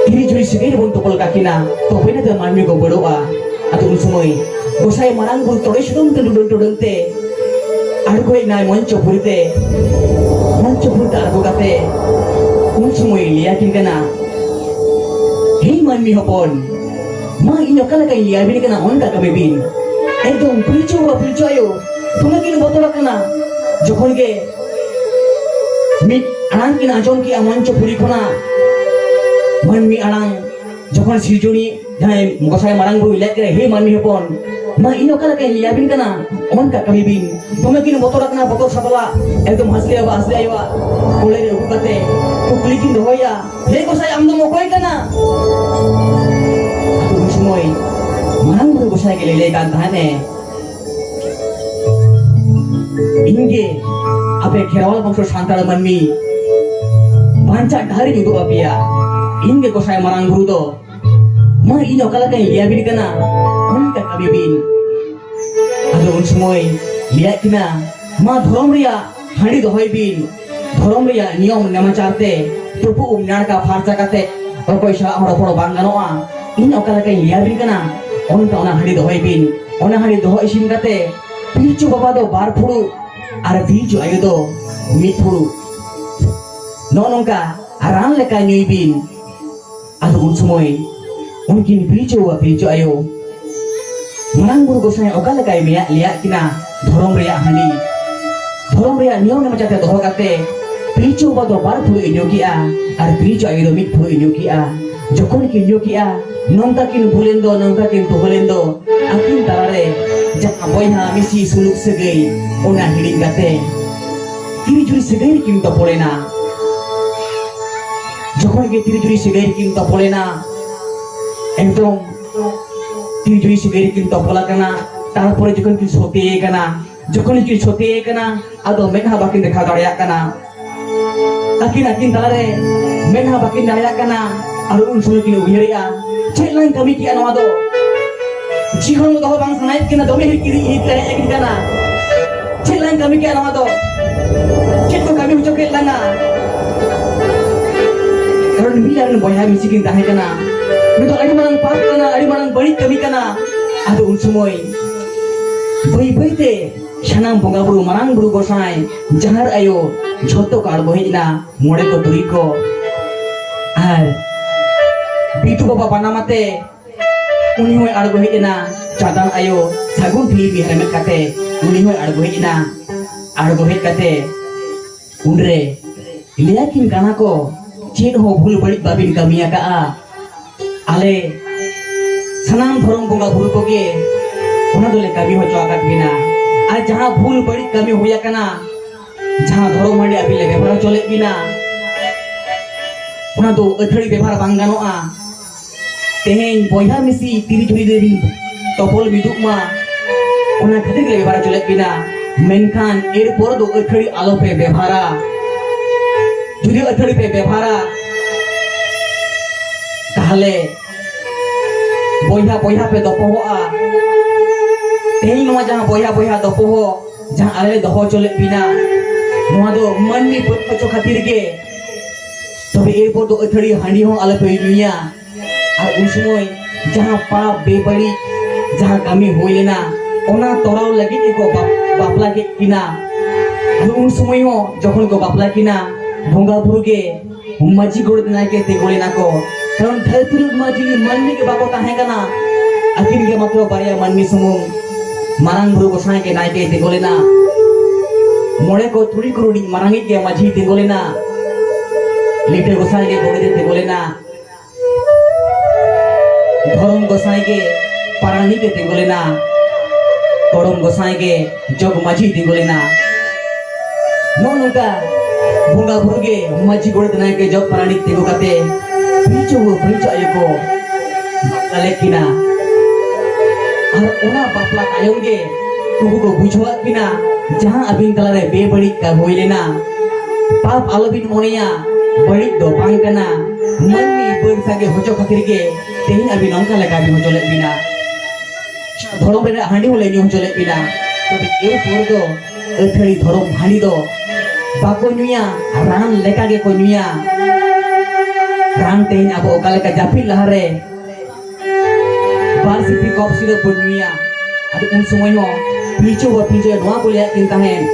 ᱛᱤᱨᱤ ᱡᱩᱨᱤ ᱥᱟᱹᱜᱟᱹᱭ ᱨᱮᱵᱚᱱ ᱛᱚᱯᱚᱞ ᱠᱟᱠᱤᱱᱟ, ᱛᱚᱵᱮᱱᱟ ᱫᱚ ᱢᱟᱹᱱᱢᱤ ᱠᱚ ᱵᱟᱹᱲᱚᱜᱼᱟ᱾ ᱟᱫᱚ ᱩᱱ ᱥᱚᱢᱚᱭ ᱜᱚᱸᱥᱟᱭ ᱢᱟᱨᱟᱝ ᱵᱩᱨᱩ ᱛᱚᱲᱮ ᱥᱩᱛᱟᱹᱢ ᱛᱮ ᱰᱩᱰᱟᱹᱝ ᱰᱩᱰᱟᱹᱝ ᱛᱮ ᱟᱬᱜᱚᱭᱮᱱᱟᱭ ᱢᱚᱧᱪᱚᱯᱩᱨᱤ ᱛᱮ᱾ ᱢᱚᱧᱪᱚᱯᱩᱨᱤ ᱛᱮ ᱟᱬᱜᱚ ᱠᱟᱛᱮ ᱩᱱ ᱥᱚᱢᱚᱭ ᱞᱟᱹᱭᱟᱠᱤᱱ ᱠᱟᱱᱟ, ᱦᱮᱸ ᱢᱟᱹᱱᱢᱤ ᱦᱚᱯᱚᱱ, ᱢᱟ ᱤᱧ ᱚᱠᱟ ᱞᱮᱠᱟᱧ ᱞᱟᱹᱭᱟᱵᱤᱱ ᱠᱟᱱᱟ, ᱚᱱᱠᱟ ᱠᱟᱹᱢᱤ ᱵᱤᱱ᱾ ᱮᱠᱫᱚᱢ ᱯᱤᱞᱪᱩ ᱵᱟᱵᱟ ᱯᱤᱞᱪᱩ ᱟᱭᱳ ᱫᱚᱢᱮ ᱠᱤᱱ ᱵᱚᱛᱚᱨ ᱟᱠᱟᱱᱟ᱾ ᱡᱚᱠᱷᱚᱱ ᱜᱮ ᱢᱤᱫ ᱟᱲᱟᱝ ᱠᱤᱱ ᱟᱸᱡᱚᱢ ᱠᱮᱜᱼᱟ ᱢᱚᱧᱪᱚᱯᱩᱨᱤ ᱠᱷᱚᱱᱟᱜ ᱢᱟᱹᱱᱢᱤ ᱟᱲᱟᱝ, ᱡᱚᱠᱷᱚᱱ ᱥᱤᱨᱡᱚᱱᱤ ᱡᱟᱦᱟᱸᱭ ᱜᱚᱸᱥᱟᱭ ᱢᱟᱨᱟᱝ ᱵᱩᱨᱩᱭ ᱞᱟᱹᱭ ᱠᱮᱫᱟ, ᱦᱮ ᱢᱟᱹᱱᱢᱤ ᱦᱚᱯᱚᱱ, ᱢᱟ ᱤᱧ ᱚᱠᱟ ᱞᱮᱠᱟᱧ ᱞᱟᱹᱭᱟᱵᱤᱱ ᱠᱟᱱᱟ, ᱚᱱᱠᱟ ᱠᱟᱹᱢᱤ ᱵᱤᱱ᱾ ᱫᱚᱢᱮ ᱠᱤᱱ ᱵᱚᱛᱚᱨ ᱟᱠᱟᱱᱟ, ᱵᱚᱛᱚᱨ ᱥᱟᱛᱞᱟ ᱮᱠᱫᱚᱢ ᱦᱟᱸᱥᱞᱤ ᱵᱟᱵᱟ ᱦᱟᱸᱥᱞᱤ ᱟᱭᱳᱣᱟᱜ ᱠᱚᱞᱮ ᱨᱮ ᱩᱠᱩ ᱠᱟᱛᱮ ᱠᱩᱠᱞᱤ ᱠᱤᱱ ᱫᱚᱦᱚᱭᱟ, ᱦᱮ ᱜᱚᱸᱥᱟᱭ, ᱟᱢ ᱫᱚᱢ ᱚᱠᱚᱭ ᱠᱟᱱᱟ? ᱟᱫᱚ ᱩᱱ ᱥᱚᱢᱚᱭ ᱢᱟᱨᱟᱝ ᱵᱩᱨᱩ ᱜᱚᱸᱥᱟᱭ ᱜᱮ ᱞᱟᱹᱭ ᱠᱟᱱ ᱛᱟᱦᱮᱱᱮ, ᱤᱧ ᱜᱮ ᱟᱯᱮ ᱠᱷᱮᱨᱣᱟᱞ ᱵᱚᱝᱥᱚ ᱥᱟᱱᱛᱟᱲ ᱢᱟᱹᱱᱢᱤ ᱵᱟᱧᱪᱟᱜ ᱰᱟᱦᱟᱨᱤᱧ ᱩᱫᱩᱜ ᱟᱯᱮᱭᱟ᱾ ᱤᱧ ᱜᱮ ᱜᱚᱸᱥᱟᱭ ᱢᱟᱨᱟᱝ ᱵᱩᱨᱩ ᱫᱚ᱾ ᱢᱟ ᱤᱧ ᱚᱠᱟ ᱞᱮᱠᱟᱧ ᱞᱟᱹᱭᱟᱵᱤᱱ ᱠᱟᱱᱟ, ᱚᱱᱠᱟ ᱠᱟᱹᱢᱤ ᱵᱤᱱ᱾ ᱟᱫᱚ ᱩᱱ ᱥᱚᱢᱚᱭ ᱞᱟᱹᱭᱟᱫ ᱠᱤᱱᱟ, ᱢᱟ ᱫᱷᱚᱨᱚᱢ ᱨᱮᱭᱟᱜ ᱦᱟᱺᱰᱤ ᱫᱚᱦᱚᱭ ᱵᱤᱱ, ᱫᱷᱚᱨᱚᱢ ᱨᱮᱭᱟᱜ ᱱᱤᱭᱚᱢ ᱱᱮᱢᱟᱪᱟᱨ ᱛᱮ ᱛᱩᱯᱩ ᱩᱢ ᱱᱟᱲᱠᱟ ᱯᱷᱟᱨᱪᱟ ᱠᱟᱛᱮ ᱚᱠᱚᱭ ᱥᱟᱞᱟᱜ ᱦᱚᱸ ᱨᱚᱯᱚᱲ ᱵᱟᱝ ᱜᱟᱱᱚᱜᱼᱟ᱾ ᱤᱧ ᱚᱠᱟ ᱞᱮᱠᱟᱧ ᱞᱟᱹᱭᱟᱵᱤᱱ ᱠᱟᱱᱟ, ᱚᱱᱠᱟ ᱚᱱᱟ ᱦᱟᱺᱰᱤ ᱫᱚᱦᱚᱭ ᱵᱤᱱ᱾ ᱚᱱᱟ ᱦᱟᱺᱰᱤ ᱫᱚᱦᱚ ᱤᱥᱤᱱ ᱠᱟᱛᱮ ᱯᱤᱞᱪᱩ ᱵᱟᱵᱟ ᱫᱚ ᱵᱟᱨ ᱯᱷᱩᱲᱩᱜ ᱟᱨ ᱯᱤᱞᱪᱩ ᱟᱭᱳ ᱫᱚ ᱢᱤᱫ ᱯᱷᱩᱲᱩᱜ᱾ ᱱᱚᱜᱼᱚ ᱱᱚᱝᱠᱟ ᱨᱟᱱ ᱞᱮᱠᱟ ᱧᱩᱭ ᱵᱤᱱ᱾ ᱟᱫᱚ ᱩᱱ ᱥᱚᱢᱚᱭ ᱩᱱᱠᱤᱱ ᱯᱤᱞᱪᱩ ᱵᱟᱵᱟ ᱯᱤᱞᱪᱩ ᱟᱭᱳ ᱢᱟᱨᱟᱝ ᱵᱩᱨᱩ ᱜᱚᱸᱥᱟᱭ ᱚᱠᱟ ᱞᱮᱠᱟᱭ ᱢᱮᱭᱟᱜ ᱞᱮᱭᱟᱜ ᱠᱤᱱᱟ ᱫᱷᱚᱨᱚᱢ ᱨᱮᱭᱟᱜ ᱦᱟᱺᱰᱤ, ᱫᱷᱚᱨᱚᱢ ᱨᱮᱭᱟᱜ ᱱᱤᱭᱚᱢ ᱱᱮᱢᱟᱪᱟᱨ ᱛᱮ ᱫᱚᱦᱚ ᱠᱟᱛᱮ ᱯᱤᱞᱪᱩ ᱵᱟᱵᱟ ᱫᱚ ᱵᱟᱨ ᱯᱷᱩᱲᱩᱜ ᱮ ᱧᱩ ᱠᱮᱜᱼᱟ ᱟᱨ ᱯᱤᱞᱪᱩ ᱟᱭᱳ ᱫᱚ ᱢᱤᱫ ᱯᱷᱩᱲᱩᱜ ᱮ ᱧᱩ ᱠᱮᱜᱼᱟ᱾ ᱡᱚᱠᱷᱚᱱ ᱠᱤᱱ ᱧᱩ ᱠᱮᱜᱼᱟ, ᱱᱚᱝᱠᱟ ᱠᱤᱱ ᱵᱷᱩᱞᱮᱱ ᱫᱚ, ᱱᱚᱝᱠᱟ ᱠᱤᱱ ᱛᱩᱦᱩᱞᱮᱱ ᱫᱚ, ᱟᱹᱠᱤᱱ ᱛᱟᱞᱟᱨᱮ ᱡᱟᱦᱟᱸ ᱵᱚᱭᱦᱟ ᱢᱤᱥᱤ ᱥᱩᱞᱩᱠ ᱥᱟᱹᱜᱟᱹᱭ, ᱚᱱᱟ ᱦᱤᱲᱤᱧ ᱠᱟᱛᱮ ᱛᱤᱨᱤ ᱡᱩᱨᱤ ᱥᱟᱹᱜᱟᱹᱭ ᱨᱮᱠᱤᱱ ᱛᱚᱯᱚᱞᱮᱱᱟ᱾ ᱡᱚᱠᱷᱚᱱ ᱜᱮ ᱛᱤᱨᱤ ᱡᱩᱨᱤ ᱥᱟᱹᱜᱟᱹᱭ ᱨᱮᱠᱤᱱ ᱛᱚᱯᱚᱞᱮᱱᱟ, ᱮᱠᱫᱚᱢ ᱛᱤᱨᱤ ᱡᱩᱨᱤ ᱥᱟᱹᱜᱟᱹᱭ ᱨᱮᱠᱤᱱ ᱛᱚᱯᱚᱞ ᱟᱠᱟᱱᱟ, ᱛᱟᱨᱯᱚᱨᱮ ᱡᱚᱠᱷᱚᱱ ᱠᱤᱱ ᱥᱚᱛᱮ ᱟᱠᱟᱱᱟ, ᱡᱚᱠᱷᱚᱱ ᱠᱤᱱ ᱥᱚᱛᱮ ᱟᱠᱟᱱᱟ, ᱟᱫᱚ ᱢᱮᱫᱦᱟ ᱵᱟᱹᱠᱤᱱ ᱫᱮᱠᱷᱟᱣ ᱫᱟᱲᱮᱭᱟᱜ ᱠᱟᱱᱟ᱾ ᱟᱹᱠᱤᱱ ᱟᱹᱠᱤᱱ ᱛᱟᱞᱟᱨᱮ ᱢᱮᱫᱦᱟ ᱵᱟᱹᱠᱤᱱ ᱫᱟᱲᱮᱭᱟᱜ ᱠᱟᱱᱟ᱾ ᱟᱨ ᱩᱱ ᱥᱚᱢᱚᱭ ᱠᱤᱱ ᱩᱭᱦᱟᱹᱨᱮᱜᱼᱟ, ᱪᱮᱫ ᱞᱟᱝ ᱠᱟᱹᱢᱤ ᱠᱮᱜᱼᱟ ᱱᱚᱣᱟ ᱫᱚ? ᱡᱤᱭᱚᱱ ᱫᱚᱦᱚ ᱵᱟᱝ ᱥᱟᱱᱟᱭᱮᱫ ᱠᱤᱱᱟ, ᱫᱚᱢᱮ ᱦᱤᱨᱠᱤ ᱦᱤᱨᱠᱟᱹᱭᱮᱫ ᱠᱤᱱ ᱠᱟᱱᱟ᱾ ᱪᱮᱫ ᱞᱟᱝ ᱠᱟᱹᱢᱤ ᱠᱮᱜᱼᱟ ᱱᱚᱣᱟ ᱫᱚ? ᱪᱮᱫ ᱠᱚ ᱠᱟᱹᱢᱤ ᱦᱚᱪᱚ ᱠᱮᱫ ᱞᱟᱝᱟ? ᱠᱟᱨᱚᱱ ᱢᱤᱫ ᱨᱮᱱ ᱵᱚᱭᱦᱟ ᱢᱤᱥᱤ ᱠᱤᱱ ᱛᱟᱦᱮᱸ ᱠᱟᱱᱟ᱾ ᱱᱚᱣᱟ ᱫᱚ ᱟᱹᱰᱤ ᱢᱟᱨᱟᱝ ᱯᱟᱯ ᱠᱟᱱᱟ, ᱟᱹᱰᱤ ᱢᱟᱨᱟᱝ ᱵᱟᱹᱲᱤᱡ ᱠᱟᱹᱢᱤ ᱠᱟᱱᱟ᱾ ᱟᱫᱚ ᱩᱱ ᱥᱚᱢᱚᱭ ᱵᱟᱹᱭ ᱵᱟᱹᱭ ᱛᱮ ᱥᱟᱱᱟᱢ ᱵᱚᱸᱜᱟ ᱵᱩᱨᱩ, ᱢᱟᱨᱟᱝ ᱵᱩᱨᱩ ᱜᱚᱸᱥᱟᱭ, ᱡᱟᱦᱮᱨ ᱟᱭᱳ, ᱡᱷᱚᱛᱚ ᱠᱚ ᱟᱬᱜᱚ ᱦᱮᱡ ᱮᱱᱟ, ᱢᱚᱬᱮ ᱠᱚ ᱛᱩᱨᱩᱭ ᱠᱚ᱾ ᱟᱨ ᱵᱤᱫᱩ ᱵᱟᱵᱟ ᱵᱟᱱᱟᱢ ᱟᱛᱮ ᱩᱱᱤ ᱦᱚᱸᱭ ᱟᱬᱜᱚ ᱦᱮᱡ ᱮᱱᱟ, ᱪᱟᱸᱫᱟᱱ ᱟᱭᱳ ᱥᱟᱹᱜᱩᱱ ᱴᱷᱤᱞᱤ ᱦᱮᱨᱢᱮᱫ ᱠᱟᱛᱮ ᱩᱱᱤ ᱦᱚᱸᱭ ᱟᱬᱜᱚ ᱦᱮᱡ ᱮᱱᱟ᱾ ᱟᱬᱜᱚ ᱦᱮᱡ ᱠᱟᱛᱮ ᱩᱱᱨᱮ ᱞᱟᱹᱭᱟᱠᱤᱱ ᱠᱟᱱᱟ ᱠᱚ, ᱪᱮᱫ ᱦᱚᱸ ᱵᱷᱩᱞ ᱵᱟᱹᱲᱤᱡ ᱵᱟᱹᱵᱤᱱ ᱠᱟᱹᱢᱤ ᱟᱠᱟᱫᱼᱟ᱾ ᱟᱞᱮ ᱥᱟᱱᱟᱢ ᱫᱷᱚᱨᱚᱢ ᱵᱚᱸᱜᱟ ᱵᱩᱨᱩ ᱠᱚᱜᱮ ᱚᱱᱟ ᱫᱚᱞᱮ ᱠᱟᱹᱢᱤ ᱦᱚᱪᱚ ᱟᱠᱟᱫ ᱵᱤᱱᱟ᱾ ᱟᱨ ᱡᱟᱦᱟᱸ ᱵᱷᱩᱞ ᱵᱟᱹᱲᱤᱡ ᱠᱟᱹᱢᱤ ᱦᱩᱭ ᱟᱠᱟᱱᱟ, ᱡᱟᱦᱟᱸ ᱫᱷᱚᱨᱚᱢ ᱦᱟᱺᱰᱤ ᱟᱹᱵᱤᱱ ᱞᱮ ᱵᱮᱵᱷᱟᱨ ᱦᱚᱪᱚ ᱞᱮᱫ ᱵᱤᱱᱟ, ᱚᱱᱟ ᱫᱚ ᱟᱹᱛᱷᱟᱹᱲᱤ ᱵᱮᱵᱷᱟᱨ ᱵᱟᱝ ᱜᱟᱱᱚᱜᱼᱟ᱾ ᱛᱮᱦᱮᱧ ᱵᱚᱭᱦᱟ ᱢᱤᱥᱤ ᱛᱤᱨᱤ ᱡᱩᱨᱤ ᱨᱮᱵᱤᱱ ᱛᱚᱯᱚᱞ ᱢᱤᱫᱚᱜ ᱢᱟ, ᱚᱱᱟ ᱠᱷᱟᱹᱛᱤᱨ ᱞᱮ ᱵᱮᱵᱷᱟᱨ ᱦᱚᱪᱚ ᱞᱮᱫ ᱵᱤᱱᱟ᱾ ᱢᱮᱱᱠᱷᱟᱱ ᱮᱨᱯᱚᱨ ᱫᱚ ᱟᱹᱛᱷᱟᱹᱲᱤ ᱟᱞᱚᱯᱮ ᱵᱮᱵᱷᱟᱨᱟ᱾ ᱡᱩᱫᱤ ᱟᱹᱛᱷᱟᱹᱲᱤ ᱯᱮ ᱵᱮᱵᱷᱟᱨᱟ, ᱛᱟᱦᱞᱮ ᱵᱚᱭᱦᱟ ᱵᱚᱭᱦᱟ ᱯᱮ ᱫᱚᱯᱚᱦᱚᱜᱼᱟ᱾ ᱛᱮᱦᱮᱧ ᱱᱚᱣᱟ ᱡᱟᱦᱟᱸ ᱵᱚᱭᱦᱟ ᱵᱚᱭᱦᱟ ᱫᱚᱯᱚᱦᱚ, ᱡᱟᱦᱟᱸ ᱟᱞᱮ ᱞᱮ ᱫᱚᱦᱚ ᱦᱚᱪᱚ ᱞᱮᱫ ᱵᱤᱱᱟ, ᱱᱚᱣᱟ ᱫᱚ ᱢᱟᱹᱱᱢᱤ ᱵᱟᱹᱲᱤᱡ ᱦᱚᱪᱚ ᱠᱷᱟᱹᱛᱤᱨ ᱜᱮ᱾ ᱛᱚᱵᱮ ᱮᱨᱯᱚᱨ ᱫᱚ ᱟᱹᱛᱷᱟᱹᱲᱤ ᱦᱟᱺᱰᱤ ᱦᱚᱸ ᱟᱞᱚ ᱯᱮ ᱧᱩᱭᱟ᱾ ᱟᱨ ᱩᱱ ᱥᱚᱢᱚᱭ ᱡᱟᱦᱟᱸ ᱯᱟᱯ ᱵᱮᱵᱟᱹᱲᱤᱡ ᱡᱟᱦᱟᱸ ᱠᱟᱹᱢᱤ ᱦᱩᱭ ᱞᱮᱱᱟ, ᱚᱱᱟ ᱛᱚᱨᱟᱣ ᱞᱟᱹᱜᱤᱫ ᱜᱮᱠᱚ ᱵᱟᱯ- ᱵᱟᱯᱞᱟ ᱠᱮᱫ ᱠᱤᱱᱟ᱾ ᱟᱫᱚ ᱩᱱ ᱥᱚᱢᱚᱭ ᱦᱚᱸ ᱡᱚᱠᱷᱚᱱ ᱠᱚ ᱵᱟᱯᱞᱟ ᱠᱤᱱᱟ, ᱵᱚᱸᱜᱟ ᱵᱩᱨᱩ ᱜᱮ ᱢᱟᱹᱡᱷᱤ ᱜᱚᱰᱮᱛ ᱱᱟᱭᱠᱮ ᱛᱤᱸᱜᱩ ᱞᱮᱱᱟ ᱠᱚ᱾ ᱠᱟᱨᱚᱱ ᱫᱷᱟᱹᱨᱛᱤ ᱨᱮ ᱢᱟᱹᱡᱷᱤ ᱢᱟᱹᱱᱢᱤ ᱜᱮ ᱵᱟᱠᱚ ᱛᱟᱦᱮᱸ ᱠᱟᱱᱟ, ᱟᱹᱠᱤᱱ ᱜᱮ ᱢᱟᱛᱨᱚ ᱵᱟᱨᱭᱟ ᱢᱟᱹᱱᱢᱤ ᱥᱩᱢᱩᱝ᱾ ᱢᱟᱨᱟᱝ ᱵᱩᱨᱩ ᱜᱚᱸᱥᱟᱭ ᱜᱮ ᱱᱟᱭᱠᱮᱭ ᱛᱤᱸᱜᱩ ᱞᱮᱱᱟ, ᱢᱚᱬᱮ ᱠᱚ ᱛᱩᱨᱩᱭ ᱠᱚ ᱨᱤᱱᱤᱡ ᱢᱟᱨᱟᱝᱤᱡ ᱜᱮ ᱢᱟᱹᱡᱷᱤᱭ ᱛᱤᱸᱜᱩ ᱞᱮᱱᱟ, ᱞᱤᱴᱟᱹ ᱜᱚᱸᱥᱟᱭ ᱜᱮ ᱜᱚᱰᱮᱛ ᱮ ᱛᱤᱸᱜᱩ ᱞᱮᱱᱟ, ᱫᱷᱚᱨᱚᱢ ᱜᱚᱸᱥᱟᱭ ᱜᱮ ᱯᱟᱨᱟᱱᱤᱠ ᱮ ᱛᱤᱸᱜᱩ ᱞᱮᱱᱟ, ᱠᱚᱲᱚᱢ ᱜᱚᱸᱥᱟᱭ ᱜᱮ ᱡᱚᱜᱽ ᱢᱟᱹᱡᱷᱤᱭ ᱛᱤᱸᱜᱩ ᱞᱮᱱᱟ᱾ ᱱᱚᱜᱼᱚ ᱱᱚᱝᱠᱟ ᱵᱚᱸᱜᱟ ᱵᱩᱨᱩ ᱜᱮ ᱢᱟᱹᱡᱷᱤ ᱜᱚᱰᱮᱛ ᱱᱟᱭᱠᱮ ᱡᱚᱜᱽ ᱯᱟᱨᱟᱱᱤᱠ ᱛᱤᱸᱜᱩ ᱠᱟᱛᱮ ᱯᱤᱞᱪᱩ ᱵᱟᱹᱦᱩ ᱯᱤᱞᱪᱩ ᱟᱭᱳ ᱠᱚ ᱵᱟᱯᱞᱟ ᱞᱮᱫ ᱠᱤᱱᱟ᱾ ᱟᱨ ᱚᱱᱟ ᱵᱟᱯᱞᱟ ᱛᱟᱭᱚᱢ ᱜᱮ ᱩᱱᱠᱩ ᱠᱚ ᱵᱩᱡᱷᱟᱹᱣᱟᱫ ᱠᱤᱱᱟ, ᱡᱟᱦᱟᱸ ᱟᱹᱵᱤᱱ ᱛᱟᱞᱟᱨᱮ ᱵᱮᱵᱟᱹᱲᱤᱡ ᱠᱟᱹᱢᱤ ᱦᱩᱭ ᱞᱮᱱᱟ, ᱯᱟᱯ ᱟᱞᱚᱵᱤᱱ ᱢᱚᱱᱮᱭᱟ, ᱵᱟᱹᱲᱤᱡ ᱫᱚ ᱵᱟᱝ ᱠᱟᱱᱟ᱾ ᱢᱟᱹᱱᱢᱤ ᱵᱟᱹᱲ ᱥᱟᱸᱜᱮ ᱦᱚᱪᱚ ᱠᱷᱟᱹᱛᱤᱨ ᱜᱮ ᱛᱮᱦᱮᱧ ᱟᱹᱵᱤᱱ ᱱᱚᱝᱠᱟ ᱞᱮᱠᱟ ᱵᱤᱱ ᱦᱚᱪᱚ ᱞᱮᱫ ᱵᱤᱱᱟ᱾ ᱫᱷᱚᱨᱚᱢ ᱨᱮᱱᱟᱜ ᱦᱟᱺᱰᱤ ᱦᱚᱸᱞᱮ ᱧᱩ ᱦᱚᱪᱚ ᱞᱮᱫ ᱵᱤᱱᱟ, ᱛᱚᱵᱮ ᱮᱨᱯᱚᱨ ᱫᱚ ᱟᱹᱛᱷᱟᱹᱲᱤ ᱫᱷᱚᱨᱚᱢ ᱦᱟᱺᱰᱤ ᱫᱚ ᱵᱟᱠᱚ ᱧᱩᱭᱟ, ᱨᱟᱱ ᱞᱮᱠᱟ ᱜᱮᱠᱚ ᱧᱩᱭᱟ᱾ ᱨᱟᱱ ᱛᱮᱦᱮᱧ ᱟᱵᱚ ᱚᱠᱟ ᱞᱮᱠᱟ ᱡᱟᱹᱯᱤᱫ ᱞᱟᱦᱟᱨᱮ ᱵᱟᱨ ᱥᱤᱯᱤ ᱠᱚᱯᱷ ᱥᱤᱨᱟᱯ ᱵᱚᱱ ᱧᱩᱭᱟ᱾ ᱟᱫᱚ ᱩᱱ ᱥᱚᱢᱚᱭ ᱦᱚᱸ ᱯᱤᱞᱪᱩ ᱵᱟᱵᱟ ᱯᱤᱞᱪᱩ ᱟᱭᱳ ᱱᱚᱣᱟ ᱠᱚ ᱞᱟᱹᱭᱟᱫ ᱠᱤᱱ ᱛᱟᱦᱮᱸᱫ,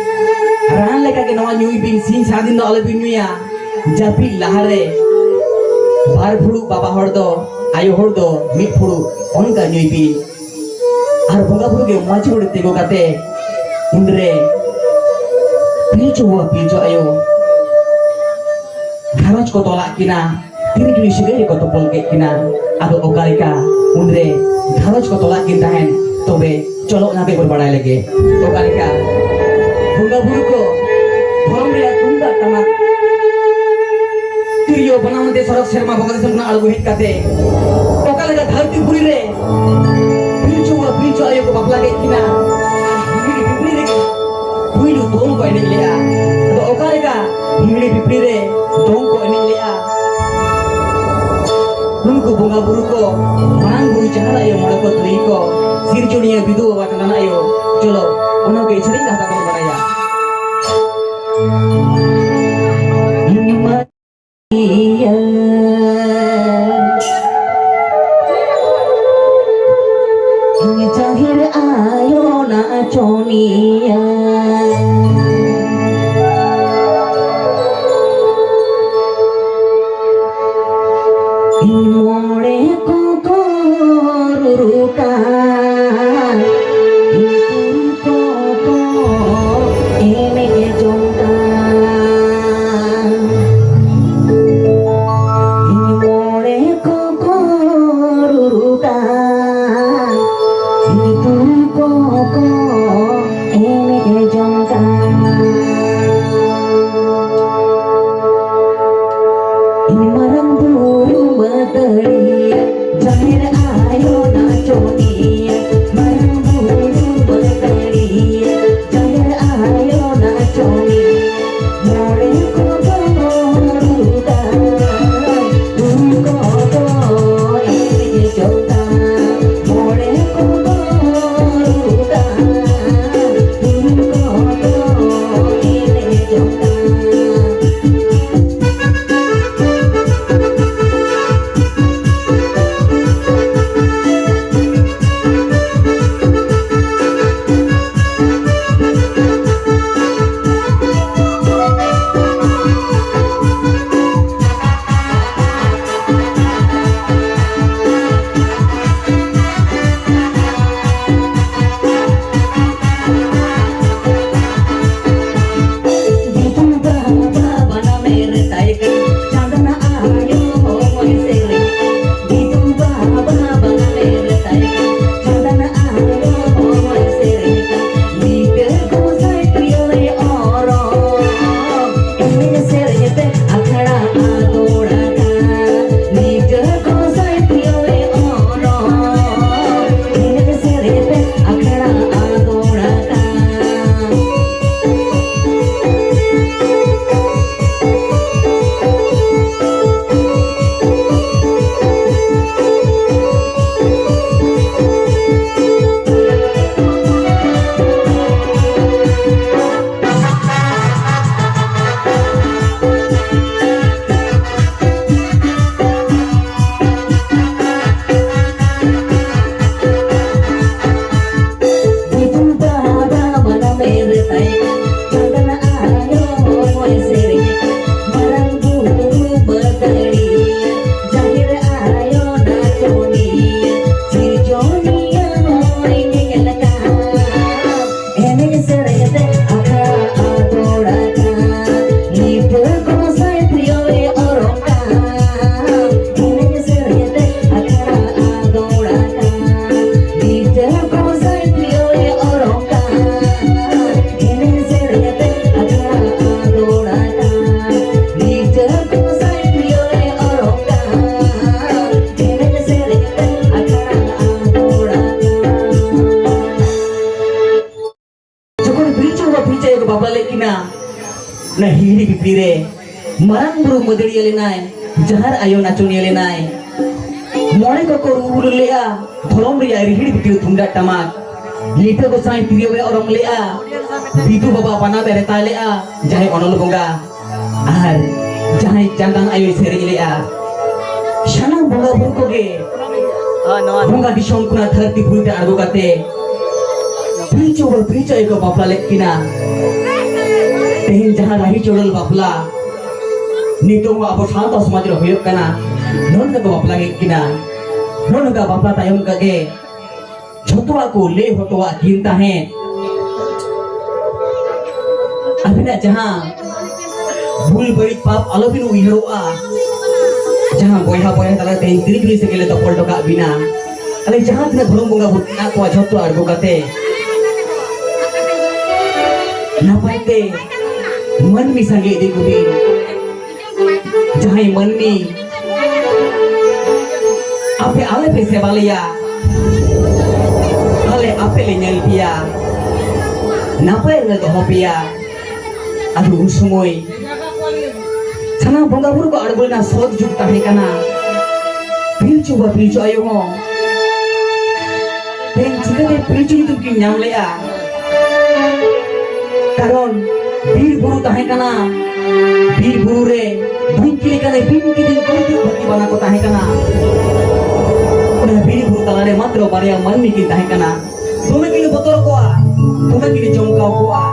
ᱨᱟᱱ ᱞᱮᱠᱟᱜᱮ ᱱᱚᱣᱟ ᱧᱩᱭ ᱵᱤᱱ, ᱥᱤᱧ ᱥᱟᱨᱟᱫᱤᱱ ᱫᱚ ᱟᱞᱚᱵᱤᱱ ᱧᱩᱭᱟ᱾ ᱡᱟᱹᱯᱤᱫ ᱞᱟᱦᱟᱨᱮ ᱵᱟᱨ ᱯᱷᱩᱲᱩᱜ, ᱵᱟᱵᱟ ᱦᱚᱲ ᱫᱚ, ᱟᱭᱳ ᱦᱚᱲ ᱫᱚ ᱢᱤᱫ ᱯᱷᱩᱲᱩᱜ, ᱚᱱᱠᱟ ᱧᱩᱭ ᱵᱤᱱ᱾ ᱟᱨ ᱵᱚᱸᱜᱟ ᱵᱩᱨᱩ ᱜᱮ ᱢᱟᱹᱡᱷᱤ ᱜᱚᱰᱮᱛ ᱛᱤᱸᱜᱩ ᱠᱟᱛᱮ ᱩᱱᱨᱮ ᱯᱤᱞᱪᱩ ᱵᱟᱵᱟ ᱯᱤᱞᱪᱩ ᱟᱭᱳ ᱜᱷᱟᱨᱚᱸᱡᱽ ᱠᱚ ᱛᱚᱞᱟᱜ ᱠᱤᱱᱟ, ᱛᱤᱨᱤ ᱡᱩᱨᱤ ᱥᱟᱹᱜᱟᱹᱭ ᱨᱮᱠᱚ ᱛᱚᱯᱚᱞ ᱠᱮᱫ ᱠᱤᱱᱟ᱾ ᱟᱫᱚ ᱚᱠᱟ ᱞᱮᱠᱟ ᱩᱱᱨᱮ ᱜᱷᱟᱨᱚᱸᱡᱽ ᱠᱚ ᱛᱚᱞᱟᱜ ᱠᱤᱱ ᱛᱟᱦᱮᱸᱱ, ᱛᱚᱵᱮ ᱪᱚᱞᱚ ᱚᱱᱟ ᱜᱮᱵᱚᱱ ᱵᱟᱲᱟᱭ ᱞᱮᱜᱮ᱾ ᱚᱠᱟ ᱞᱮᱠᱟ ᱵᱚᱸᱜᱟ ᱵᱩᱨᱩ ᱠᱚ ᱫᱷᱚᱨᱚᱢ ᱨᱮᱭᱟᱜ ᱛᱩᱢᱫᱟᱜ ᱴᱟᱢᱟᱠ ᱛᱤᱨᱭᱳ ᱵᱟᱱᱟᱢ ᱟᱛᱮ ᱥᱚᱨᱚᱜᱽ ᱥᱮᱨᱢᱟ ᱵᱚᱸᱜᱟ ᱫᱤᱥᱚᱢ ᱠᱷᱚᱱᱟᱜ ᱟᱬᱜᱚ ᱦᱮᱡ ᱠᱟᱛᱮ ᱚᱠᱟ ᱞᱮᱠᱟ ᱫᱷᱟᱹᱨᱛᱤ ᱯᱩᱨᱤ ᱨᱮ ᱯᱤᱞᱪᱩ ᱵᱟᱵᱟ ᱯᱤᱞᱪᱩ ᱟᱭᱳ ᱠᱚ ᱵᱟᱯᱞᱟ ᱠᱮᱫ ᱠᱤᱱᱟ, ᱟᱨ ᱦᱤᱦᱤᱲᱤ ᱯᱤᱯᱤᱲᱤ ᱨᱮᱜᱮ ᱯᱩᱭᱞᱩ ᱫᱚᱝ ᱠᱚ ᱮᱱᱮᱡ ᱞᱮᱜᱼᱟ᱾ ᱟᱫᱚ ᱚᱠᱟ ᱞᱮᱠᱟ ᱦᱤᱦᱤᱲᱤ ᱯᱤᱯᱤᱲᱤ ᱨᱮ ᱫᱚᱝ ᱠᱚ ᱮᱱᱮᱡ ᱞᱮᱜᱼᱟ, ᱩᱱᱠᱩ ᱵᱚᱸᱜᱟ ᱵᱩᱨᱩ ᱠᱚ, ᱢᱟᱨᱟᱝ ᱵᱩᱨᱩ ᱡᱟᱦᱮᱨ ᱟᱭᱳ, ᱢᱚᱬᱮ ᱠᱚ ᱛᱩᱨᱩᱭ ᱠᱚ, ᱥᱤᱨᱡᱚᱱᱤᱭᱟᱹ ᱵᱤᱫᱩ ᱵᱟᱵᱟ ᱪᱟᱸᱫᱟᱱ ᱟᱭᱳ, ᱪᱚᱞᱚ ᱚᱱᱟ ᱜᱮ ᱥᱮᱨᱮᱧ ᱠᱟᱛᱷᱟ ᱵᱚᱱ ᱵᱟᱲᱟᱭᱟ᱾ ᱤᱧ ᱢᱟ ᱟᱭᱳ ᱱᱟᱪᱚᱱᱤᱭᱟᱹ᱾ ᱤᱧ ᱢᱚᱬᱮ ᱠᱚᱠᱚ ᱨᱩᱨᱩ ᱠᱟᱱ, ᱤᱧ ᱠᱩᱲᱤ ᱠᱚᱠᱚ ᱮᱱᱮᱡ ᱡᱚᱝ ᱠᱟᱱ᱾ ᱤᱧ ᱢᱚᱬᱮ ᱠᱚᱠᱚ ᱨᱩᱨᱩ ᱠᱟᱱ, ᱤᱧ ᱠᱩᱲᱤ ᱠᱚᱠᱚ ᱮᱱᱮᱡ ᱵᱟᱯᱞᱟ ᱞᱮᱫ ᱠᱤᱱᱟ᱾ ᱚᱱᱟ ᱦᱤᱦᱤᱲᱤ ᱯᱤᱯᱤᱲᱤ ᱨᱮ ᱢᱟᱨᱟᱝ ᱵᱩᱨᱩ ᱢᱟᱹᱫᱟᱹᱲᱤᱭᱟᱹ ᱞᱮᱱᱟᱭ, ᱡᱟᱦᱮᱨ ᱟᱭᱳ ᱱᱟᱪᱚᱱᱤᱭᱟᱹ ᱞᱮᱱᱟᱭ, ᱢᱚᱬᱮ ᱠᱚᱠᱚ ᱨᱩ ᱵᱩᱨᱩ ᱞᱮᱫᱼᱟ, ᱫᱷᱚᱨᱚᱢ ᱨᱮᱭᱟᱜ ᱨᱤᱦᱤᱲ ᱵᱤᱛᱤᱲ ᱛᱩᱢᱫᱟᱜ ᱴᱟᱢᱟᱠ, ᱞᱤᱴᱟᱹ ᱜᱚᱸᱥᱟᱭ ᱛᱤᱨᱭᱳ ᱮ ᱚᱨᱚᱝ ᱞᱮᱫᱼᱟ, ᱵᱤᱫᱩ ᱵᱟᱵᱟ ᱵᱟᱱᱟᱢ ᱮ ᱨᱮᱛᱟ ᱞᱮᱫᱼᱟ, ᱡᱟᱦᱟᱸᱭ ᱚᱱᱚᱞ ᱵᱚᱸᱜᱟ ᱟᱨ ᱡᱟᱦᱟᱸᱭ ᱪᱟᱸᱫᱟᱱ ᱟᱭᱳᱭ ᱥᱮᱨᱮᱧ ᱞᱮᱫᱼᱟ᱾ ᱥᱟᱱᱟᱢ ᱵᱚᱸᱜᱟ ᱵᱩᱨᱩ ᱠᱚᱜᱮ ᱵᱚᱸᱜᱟ ᱫᱤᱥᱚᱢ ᱠᱷᱚᱱᱟᱜ ᱫᱷᱟᱹᱨᱛᱤ ᱯᱩᱨᱤ ᱛᱮ ᱟᱬᱜᱚ ᱠᱟᱛᱮ ᱯᱤᱞᱪᱩ ᱵᱟᱵᱟ ᱯᱤᱞᱪᱩ ᱟᱭᱳ ᱠᱚ ᱵᱟᱯᱞᱟ ᱞᱮᱫ ᱠᱤᱱᱟ᱾ ᱛᱮᱦᱮᱧ ᱡᱟᱦᱟᱸ ᱨᱟᱦᱤ ᱪᱚᱰᱚᱞ ᱵᱟᱯᱞᱟ ᱱᱤᱛᱚᱜ ᱦᱚᱸ ᱟᱵᱚ ᱥᱟᱶᱛᱟ ᱥᱚᱢᱟᱡᱽ ᱨᱮ ᱦᱩᱭᱩᱜ ᱠᱟᱱᱟ, ᱱᱚᱰᱮ ᱠᱚ ᱵᱟᱯᱞᱟ ᱠᱮᱫ ᱠᱤᱱᱟ᱾ ᱱᱚᱰᱮ ᱵᱟᱯᱞᱟ ᱛᱟᱭᱚᱢ ᱠᱟᱜᱮ ᱡᱷᱚᱛᱚᱣᱟᱜ ᱠᱚ ᱞᱟᱹᱭ ᱦᱚᱴᱚᱣᱟᱜ ᱠᱤᱱ ᱛᱟᱦᱮᱸᱫ᱾ ᱟᱹᱵᱤᱱᱟᱜ ᱡᱟᱦᱟᱸ ᱵᱷᱩᱞ ᱵᱟᱹᱲᱤᱡ ᱯᱟᱯ ᱟᱞᱚᱵᱤᱱ ᱩᱭᱦᱟᱹᱨᱚᱜᱼᱟ, ᱡᱟᱦᱟᱸ ᱵᱚᱭᱦᱟ ᱵᱚᱭᱦᱟ ᱛᱟᱞᱟᱛᱮ ᱛᱤᱨᱤ ᱡᱩᱨᱤ ᱥᱮᱸᱜᱮᱞ ᱞᱮ ᱛᱚᱯᱚᱞ ᱦᱚᱴᱚ ᱠᱟᱜ ᱵᱤᱱᱟ᱾ ᱟᱞᱮ ᱡᱟᱦᱟᱸ ᱛᱤᱱᱟᱹᱜ ᱫᱷᱚᱨᱚᱢ ᱵᱚᱸᱜᱟ ᱵᱩᱨᱩ ᱢᱮᱱᱟᱜ ᱠᱚᱣᱟ, ᱡᱷᱚᱛᱚ ᱟᱬᱜᱚ ᱠᱟᱛᱮ ᱱᱟᱯᱟᱭ ᱛᱮ ᱢᱟᱹᱱᱢᱤ ᱥᱟᱸᱜᱮ ᱤᱫᱤ ᱠᱚᱵᱤᱱ᱾ ᱡᱟᱦᱟᱸᱭ ᱢᱟᱹᱱᱢᱤ ᱟᱯᱮ ᱟᱞᱮ ᱯᱮ ᱥᱮᱵᱟ ᱞᱮᱭᱟ, ᱟᱞᱮ ᱟᱯᱮ ᱞᱮ ᱧᱮᱞ ᱯᱮᱭᱟ, ᱱᱟᱯᱟᱭ ᱨᱮᱞᱮ ᱫᱚᱦᱚ ᱯᱮᱭᱟ᱾ ᱟᱫᱚ ᱩᱱ ᱥᱚᱢᱚᱭ ᱥᱟᱱᱟᱢ ᱵᱚᱸᱜᱟ ᱵᱩᱨᱩ ᱠᱚ ᱟᱬᱜᱚ ᱞᱮᱱᱟ, ᱥᱚᱛ ᱡᱩᱜᱽ ᱛᱟᱦᱮᱸ ᱠᱟᱱᱟ᱾ ᱯᱤᱞᱪᱩ ᱵᱟᱵᱟ ᱯᱤᱞᱪᱩ ᱟᱭᱳ ᱦᱚᱸ ᱛᱮᱦᱮᱧ ᱪᱤᱠᱟᱹᱛᱮ ᱯᱤᱞᱪᱩ ᱧᱩᱛᱩᱢ ᱠᱤᱱ ᱧᱟᱢ ᱞᱮᱜᱼᱟ? ᱠᱟᱨᱚᱱ ᱵᱤᱨ ᱵᱩᱨᱩ ᱛᱟᱦᱮᱸ ᱠᱟᱱᱟ, ᱵᱤᱨ ᱵᱩᱨᱩ ᱨᱮ ᱵᱤᱧ ᱠᱤᱫᱤᱧ ᱠᱟᱱᱟ, ᱵᱤᱧ ᱠᱤᱫᱤᱧ ᱠᱚ ᱵᱟᱹᱠᱤ ᱵᱟᱱᱟ ᱠᱚ ᱛᱟᱦᱮᱸ ᱠᱟᱱᱟ᱾ ᱚᱱᱟ ᱵᱤᱨ ᱵᱩᱨᱩ ᱛᱟᱞᱟᱨᱮ ᱢᱟᱛᱨᱚ ᱵᱟᱨᱭᱟ ᱢᱟᱹᱱᱢᱤ ᱠᱤᱱ ᱛᱟᱦᱮᱸ ᱠᱟᱱᱟ᱾ ᱫᱚᱢᱮ ᱠᱤᱱ ᱵᱚᱛᱚᱨ ᱠᱚᱜᱼᱟ, ᱫᱚᱢᱮ ᱠᱤᱱ ᱪᱚᱢᱠᱟᱣ ᱠᱚᱜᱼᱟ᱾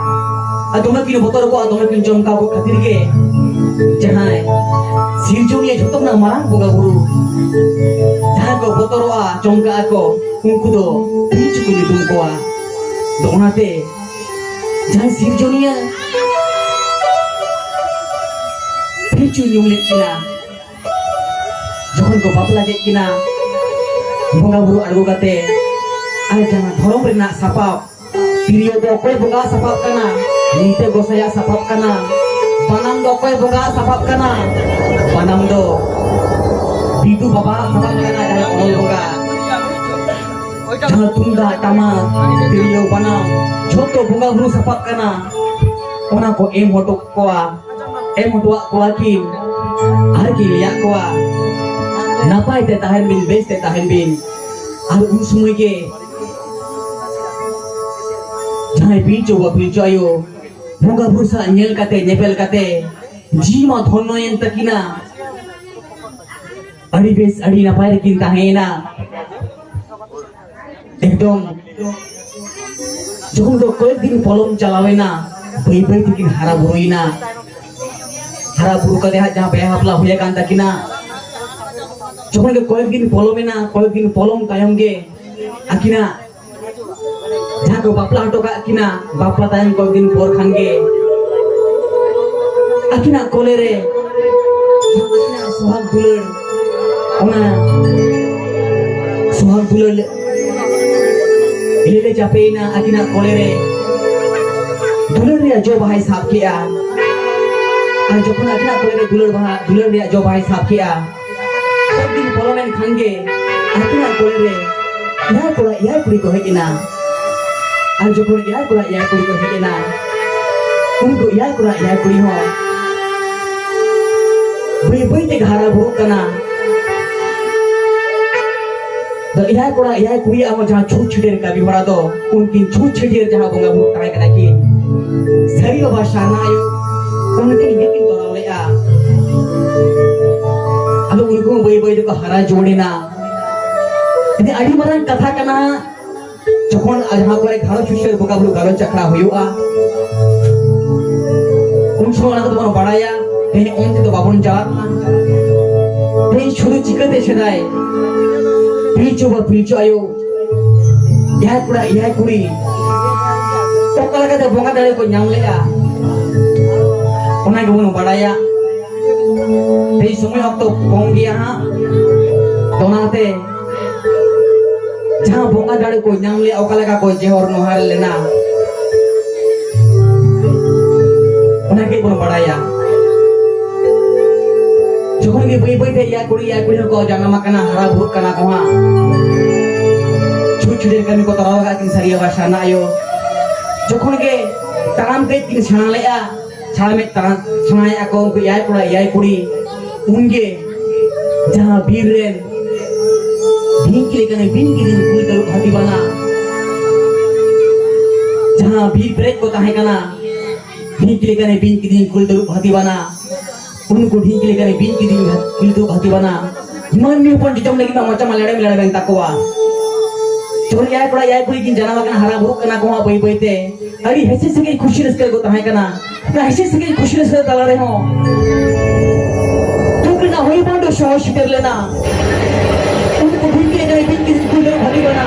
ᱟᱨ ᱫᱚᱢᱮ ᱠᱤᱱ ᱵᱚᱛᱚᱨ ᱠᱚᱜᱼᱟ, ᱫᱚᱢᱮ ᱠᱤᱱ ᱪᱚᱢᱠᱟᱣ ᱠᱚᱜ ᱠᱷᱟᱹᱛᱤᱨ ᱜᱮ ᱡᱟᱦᱟᱸᱭ ᱥᱤᱨᱡᱚᱱᱤᱭᱟᱹ ᱡᱷᱚᱛᱚ ᱠᱷᱚᱱᱟᱜ ᱢᱟᱨᱟᱝ ᱵᱚᱸᱜᱟ ᱵᱩᱨᱩ, ᱡᱟᱦᱟᱸᱭ ᱠᱚ ᱵᱚᱛᱚᱨᱚᱜᱼᱟ, ᱪᱚᱢᱠᱟᱜ ᱟᱠᱚ, ᱩᱱᱠᱩ ᱫᱚ ᱯᱤᱞᱪᱩ ᱠᱚ ᱧᱩᱛᱩᱢ ᱠᱚᱣᱟ᱾ ᱟᱫᱚ ᱚᱱᱟᱛᱮ ᱡᱟᱦᱟᱸᱭ ᱥᱤᱨᱡᱚᱱᱤᱭᱟᱹ ᱯᱤᱞᱪᱩ ᱧᱩᱢ ᱞᱮᱫ ᱠᱤᱱᱟ, ᱡᱚᱠᱷᱚᱱ ᱠᱚ ᱵᱟᱯᱞᱟ ᱠᱮᱫ ᱠᱤᱱᱟ, ᱵᱚᱸᱜᱟ ᱵᱩᱨᱩ ᱟᱬᱜᱚ ᱠᱟᱛᱮ, ᱟᱨ ᱡᱟᱦᱟᱸ ᱫᱷᱚᱨᱚᱢ ᱨᱮᱱᱟᱜ ᱥᱟᱯᱟᱵ, ᱛᱤᱨᱭᱳ ᱫᱚ ᱚᱠᱚᱭ ᱵᱚᱸᱜᱟ ᱥᱟᱯᱟᱵ ᱠᱟᱱᱟ? ᱱᱤᱛᱟᱹ ᱜᱚᱸᱥᱟᱭᱟᱜ ᱥᱟᱯᱟᱵ ᱠᱟᱱᱟ᱾ ᱵᱟᱱᱟᱢ ᱫᱚ ᱚᱠᱚᱭ ᱵᱚᱸᱜᱟ ᱥᱟᱯᱟᱵ ᱠᱟᱱᱟ? ᱵᱟᱱᱟᱢ ᱫᱚ ᱵᱤᱫᱩ ᱵᱟᱵᱟ ᱥᱟᱯᱟᱵ ᱠᱟᱱᱟ, ᱡᱟᱦᱟᱸᱭ ᱚᱱᱚᱞ ᱵᱚᱸᱜᱟ᱾ ᱡᱟᱦᱟᱸ ᱛᱩᱢᱫᱟᱜ, ᱴᱟᱢᱟᱠ, ᱛᱤᱨᱭᱳ, ᱵᱟᱱᱟᱢ, ᱡᱷᱚᱛᱚ ᱵᱚᱸᱜᱟ ᱵᱩᱨᱩ ᱥᱟᱯᱟᱵ ᱠᱟᱱᱟ᱾ ᱚᱱᱟ ᱠᱚ ᱮᱢ ᱦᱚᱴᱚ ᱠᱚᱣᱟ, ᱮᱢ ᱦᱚᱴᱚᱣᱟᱜ ᱠᱚᱣᱟ ᱠᱤᱱ᱾ ᱟᱨ ᱠᱤᱱ ᱞᱟᱹᱭᱟᱫ ᱠᱚᱣᱟ, "ᱱᱟᱯᱟᱭ ᱛᱮ ᱛᱟᱦᱮᱱ ᱵᱤᱱ, ᱵᱮᱥ ᱛᱮ ᱛᱟᱦᱮᱱ ᱵᱤᱱ᱾" ᱟᱨ ᱩᱱ ᱥᱚᱢᱚᱭ ᱜᱮ ᱡᱟᱦᱟᱸᱭ ᱯᱤᱞᱪᱩ ᱵᱟᱵᱟ, ᱯᱤᱞᱪᱩ ᱟᱭᱳ, ᱵᱚᱸᱜᱟ ᱵᱩᱨᱩ ᱥᱟᱶ ᱧᱮᱞ ᱠᱟᱛᱮ, ᱧᱮᱯᱮᱞ ᱠᱟᱛᱮ, ᱡᱤᱣᱤ ᱢᱟ ᱫᱷᱚᱱᱭᱚᱭᱮᱱ ᱛᱟᱹᱠᱤᱱᱟ᱾ ᱟᱹᱰᱤ ᱵᱮᱥ, ᱟᱹᱰᱤ ᱱᱟᱯᱟᱭ ᱨᱮᱠᱤᱱ ᱛᱟᱦᱮᱸᱭᱮᱱᱟ᱾ ᱮᱠᱫᱚᱢ ᱡᱚᱠᱷᱚᱱ ᱫᱚ ᱠᱚᱭᱮᱠ ᱫᱤᱱ ᱯᱚᱞᱚᱢ ᱪᱟᱞᱟᱣᱮᱱᱟ, ᱵᱟᱹᱭ ᱵᱟᱹᱭ ᱛᱮᱠᱤᱱ ᱦᱟᱨᱟ ᱵᱩᱨᱩᱭᱮᱱᱟ᱾ ᱦᱟᱨᱟ ᱵᱩᱨᱩ ᱠᱟᱛᱮ ᱦᱟᱸᱜ ᱡᱟᱦᱟᱸ ᱵᱤᱦᱟ ᱵᱟᱯᱞᱟ ᱦᱩᱭ ᱟᱠᱟᱱ ᱛᱟᱹᱠᱤᱱᱟ, ᱡᱚᱠᱷᱚᱱ ᱜᱮ ᱠᱚᱭᱮᱠ ᱫᱤᱱ ᱯᱚᱞᱚᱢᱮᱱᱟ, ᱠᱚᱭᱮᱠ ᱫᱤᱱ ᱯᱚᱞᱚᱢ ᱛᱟᱭᱚᱢ ᱜᱮ ᱟᱹᱠᱤᱱᱟᱜ ᱡᱟᱦᱟᱸ ᱠᱚ ᱵᱟᱯᱞᱟ ᱦᱚᱴᱚ ᱠᱟᱜ ᱠᱤᱱᱟ, ᱵᱟᱯᱞᱟ ᱛᱟᱭᱚᱢ ᱠᱚᱭᱮᱠ ᱫᱤᱱ ᱯᱚᱨ ᱠᱷᱟᱱ ᱜᱮ ᱟᱹᱠᱤᱱᱟᱜ ᱠᱚᱞᱮ ᱨᱮ ᱟᱹᱠᱤᱱᱟᱜ ᱥᱚᱦᱟᱜ ᱫᱩᱞᱟᱹᱲ, ᱚᱱᱟ ᱥᱚᱦᱟᱜ ᱫᱩᱞᱟᱹᱲ ᱞᱮ ᱪᱟᱯᱮᱭᱮᱱᱟ ᱟᱹᱠᱤᱱᱟᱜ ᱠᱚᱞᱮ ᱨᱮ᱾ ᱫᱩᱞᱟᱹᱲ ᱨᱮᱭᱟᱜ ᱡᱚ ᱵᱟᱦᱟᱭ ᱥᱟᱵ ᱠᱮᱜᱼᱟ᱾ ᱟᱨ ᱡᱚᱠᱷᱚᱱ ᱟᱹᱠᱤᱱᱟᱜ ᱠᱚᱞᱮ ᱨᱮ ᱫᱩᱞᱟᱹᱲ ᱵᱟᱦᱟ, ᱫᱩᱞᱟᱹᱲ ᱨᱮᱭᱟᱜ ᱡᱚ ᱵᱟᱦᱟᱭ ᱥᱟᱵ ᱠᱮᱜᱼᱟ, ᱠᱚᱭᱮᱠ ᱫᱤᱱ ᱯᱚᱞᱚᱢᱮᱱ ᱠᱷᱟᱱ ᱜᱮ ᱟᱹᱠᱤᱱᱟᱜ ᱠᱚᱞᱮ ᱨᱮ ᱮᱭᱟᱭ ᱠᱚᱲᱟ ᱮᱭᱟᱭ ᱠᱩᱲᱤ ᱠᱚ ᱦᱮᱡ ᱮᱱᱟ᱾ ᱟᱨ ᱡᱚᱠᱷᱚᱱ ᱮᱭᱟᱭ ᱠᱚᱲᱟ ᱮᱭᱟᱭ ᱠᱩᱲᱤ ᱠᱚ ᱦᱮᱡ ᱮᱱᱟ, ᱩᱱᱠᱩ ᱮᱭᱟᱭ ᱠᱚᱲᱟ ᱮᱭᱟᱭ ᱠᱩᱲᱤ ᱦᱚᱸ ᱵᱟᱹᱭ ᱵᱟᱹᱭ ᱛᱮ ᱦᱟᱨᱟ ᱵᱩᱨᱩᱜ ᱠᱟᱱᱟ᱾ ᱫᱚ ᱮᱭᱟᱭ ᱠᱚᱲᱟ ᱮᱭᱟᱭ ᱠᱩᱲᱤᱭᱟᱜ ᱦᱚᱸ ᱡᱟᱦᱟᱸ ᱪᱷᱩᱛ ᱪᱷᱟᱹᱴᱭᱟᱹᱨ ᱠᱟᱹᱢᱤ ᱦᱚᱨᱟ ᱫᱚ, ᱩᱱᱠᱤᱱ ᱪᱷᱩᱛ ᱪᱷᱟᱹᱴᱭᱟᱹᱨ ᱡᱟᱦᱟᱸ ᱵᱚᱸᱜᱟ ᱵᱩᱨᱩ ᱛᱟᱦᱮᱸ ᱠᱟᱱᱟ ᱠᱤᱱ, ᱥᱟᱹᱨᱤ ᱵᱟᱵᱟ ᱥᱟᱨᱱᱟ ᱟᱭᱳ, ᱩᱱᱠᱤᱱ ᱜᱮᱠᱤᱱ ᱠᱚᱨᱟᱣ ᱞᱮᱫᱼᱟ᱾ ᱟᱫᱚ ᱩᱱᱠᱩ ᱦᱚᱸ ᱵᱟᱹᱭ ᱵᱟᱹᱭ ᱛᱮᱠᱚ ᱦᱟᱨᱟ ᱡᱩᱣᱟᱹᱲ ᱮᱱᱟ᱾ ᱟᱹᱰᱤ ᱢᱟᱨᱟᱝ ᱠᱟᱛᱷᱟ ᱠᱟᱱᱟ᱾ ᱡᱚᱠᱷᱚᱱ ᱟᱨ ᱡᱟᱦᱟᱸ ᱠᱚᱨᱮ ᱜᱷᱟᱨᱚᱸᱡᱽ ᱥᱩᱥᱟᱹᱨ ᱵᱚᱸᱜᱟ ᱵᱩᱨᱩ ᱜᱟᱞᱚᱪ ᱟᱠᱷᱲᱟ ᱦᱩᱭᱩᱜᱼᱟ, ᱩᱱ ᱥᱚᱢᱚᱭ ᱚᱱᱟ ᱠᱚᱫᱚ ᱵᱚᱱ ᱵᱟᱲᱟᱭᱟ᱾ ᱛᱮᱦᱮᱧ ᱚᱱᱛᱮ ᱫᱚ ᱵᱟᱵᱚᱱ ᱪᱟᱞᱟᱜᱼᱟ᱾ ᱛᱮᱦᱮᱧ ᱥᱩᱫᱷᱩ ᱪᱤᱠᱟᱹᱛᱮ ᱥᱮᱫᱟᱭ ᱯᱤᱞᱪᱩ ᱵᱟ ᱯᱤᱞᱪᱩ ᱟᱭᱳ, ᱮᱭᱟᱭ ᱠᱚᱲᱟ ᱮᱭᱟᱭ ᱠᱩᱲᱤ ᱚᱠᱟ ᱞᱮᱠᱟᱛᱮ ᱵᱚᱸᱜᱟ ᱫᱟᱲᱮ ᱠᱚ ᱧᱟᱢ ᱞᱮᱜᱼᱟ, ᱚᱱᱟ ᱜᱮᱵᱚᱱ ᱵᱟᱲᱟᱭᱟ᱾ ᱛᱮᱦᱮᱧ ᱥᱚᱢᱚᱭ ᱚᱠᱛᱚ ᱠᱚᱢ ᱜᱮᱭᱟ ᱦᱟᱸᱜ, ᱚᱱᱟᱛᱮ ᱡᱟᱦᱟᱸ ᱵᱚᱸᱜᱟ ᱫᱟᱲᱮ ᱠᱚ ᱧᱟᱢ ᱞᱮᱭᱟ, ᱚᱠᱟ ᱞᱮᱠᱟ ᱠᱚ ᱡᱮᱦᱚᱨ ᱱᱚᱦᱟᱨ ᱞᱮᱱᱟ, ᱚᱱᱟ ᱜᱮ ᱵᱚᱱ ᱵᱟᱲᱟᱭᱟ᱾ ᱡᱚᱠᱷᱚᱱ ᱜᱮ ᱵᱟᱹᱭ ᱵᱟᱹᱭ ᱛᱮ ᱮᱭᱟᱭ ᱠᱩᱲᱤ, ᱮᱭᱟᱭ ᱠᱩᱲᱤ ᱦᱚᱸᱠᱚ ᱡᱟᱱᱟᱢ ᱟᱠᱟᱱᱟ, ᱦᱟᱨᱟ ᱵᱩᱨᱩᱜ ᱠᱟᱱᱟ ᱠᱚ ᱦᱟᱸᱜ, ᱪᱷᱩᱛ ᱪᱷᱟᱹᱴᱭᱟᱹᱨ ᱠᱟᱹᱢᱤ ᱠᱚ ᱛᱚᱨᱟᱣ ᱟᱠᱟᱫ ᱠᱤᱱ ᱥᱟᱹᱨᱤᱭᱟᱹ ᱵᱟᱥᱟ ᱨᱮᱱᱟᱜ ᱟᱭᱳ᱾ ᱡᱚᱠᱷᱚᱱ ᱜᱮ ᱛᱟᱲᱟᱢ ᱠᱟᱹᱡ ᱠᱤᱱ ᱥᱮᱬᱟ ᱞᱮᱜᱼᱟ᱾ ᱪᱷᱟᱲᱟ ᱢᱮᱫ ᱛᱟᱲᱟᱢ ᱥᱮᱬᱟᱭᱮᱫᱼᱟ ᱠᱚ ᱩᱱᱠᱩ ᱮᱭᱟᱭ ᱠᱚᱲᱟ ᱮᱭᱟᱭ ᱠᱩᱲᱤ᱾ ᱩᱱᱜᱮ ᱡᱟᱦᱟᱸ ᱵᱤᱨ ᱨᱮᱱ ᱰᱷᱤᱝᱠᱤ ᱞᱮᱠᱟᱱᱮ ᱵᱤᱧ ᱠᱤᱫᱤᱧ ᱠᱩᱞ ᱛᱟᱹᱨᱩᱵ ᱦᱟᱹᱛᱤ ᱵᱟᱱᱟ, ᱡᱟᱦᱟᱸ ᱵᱤᱨ ᱯᱮᱨᱮᱡ ᱠᱚ ᱛᱟᱦᱮᱸ ᱠᱟᱱᱟ, ᱰᱷᱤᱝᱠᱤ ᱞᱮᱠᱟᱱᱮ ᱵᱤᱧ ᱠᱤᱫᱤᱧ ᱠᱩᱞ ᱛᱟᱹᱨᱩᱵ ᱦᱟᱹᱛᱤ ᱵᱟᱱᱟ, ᱩᱱᱠᱩ ᱰᱷᱤᱝᱠᱤ ᱞᱮᱠᱟᱱᱮ ᱵᱤᱧ ᱠᱤᱫᱤᱧ ᱠᱩᱞ ᱛᱟᱹᱨᱩᱵ ᱦᱟᱹᱛᱤ ᱵᱟᱱᱟ, ᱢᱟᱹᱱᱢᱤ ᱦᱚᱯᱚᱱ ᱡᱚᱡᱚᱢ ᱞᱟᱹᱜᱤᱫ ᱢᱟ ᱢᱚᱪᱟ ᱢᱟ ᱞᱮᱲᱮᱢ ᱞᱮᱲᱮᱢᱮᱱ ᱛᱟᱠᱚᱣᱟ᱾ ᱡᱚᱠᱷᱚᱱ ᱮᱭᱟᱭ ᱠᱚᱲᱟ ᱮᱭᱟᱭ ᱠᱩᱲᱤ ᱠᱤᱱ ᱡᱟᱱᱟᱢ ᱟᱠᱟᱱᱟ, ᱦᱟᱨᱟ ᱵᱩᱨᱩᱜ ᱠᱟᱱᱟ ᱠᱚ ᱦᱟᱸᱜ ᱵᱟᱹᱭ ᱵᱟᱹᱭ ᱛᱮ, ᱟᱹᱰᱤ ᱦᱮᱸᱥᱮ ᱥᱮᱸᱜᱮᱞ ᱠᱷᱩᱥᱤ ᱨᱟᱹᱥᱠᱟᱹ ᱨᱮᱠᱚ ᱛᱟᱦᱮᱸ ᱠᱟᱱᱟ᱾ ᱚᱱᱟ ᱦᱮᱸᱥᱮ ᱥᱮᱸᱜᱮᱞ ᱠᱷᱩᱥᱤ ᱨᱟᱹᱥᱠᱟᱹ ᱛᱟᱞᱟ ᱨᱮᱦᱚᱸ ᱫᱩᱠ ᱨᱮᱱᱟᱜ ᱦᱚᱭ ᱵᱷᱟᱱᱰᱚ ᱥᱚᱦᱚᱨ ᱥᱮᱴᱮᱨ ᱞᱮᱱᱟ᱾ ᱩᱱᱠᱩ ᱰᱷᱤᱝᱠᱤ ᱞᱮᱠᱟᱱ ᱵᱤᱧ ᱠᱤᱫᱤᱧ ᱠᱩᱞ ᱛᱟᱹᱨᱩᱵ ᱦᱟᱹᱛᱤ ᱵᱟᱱᱟ,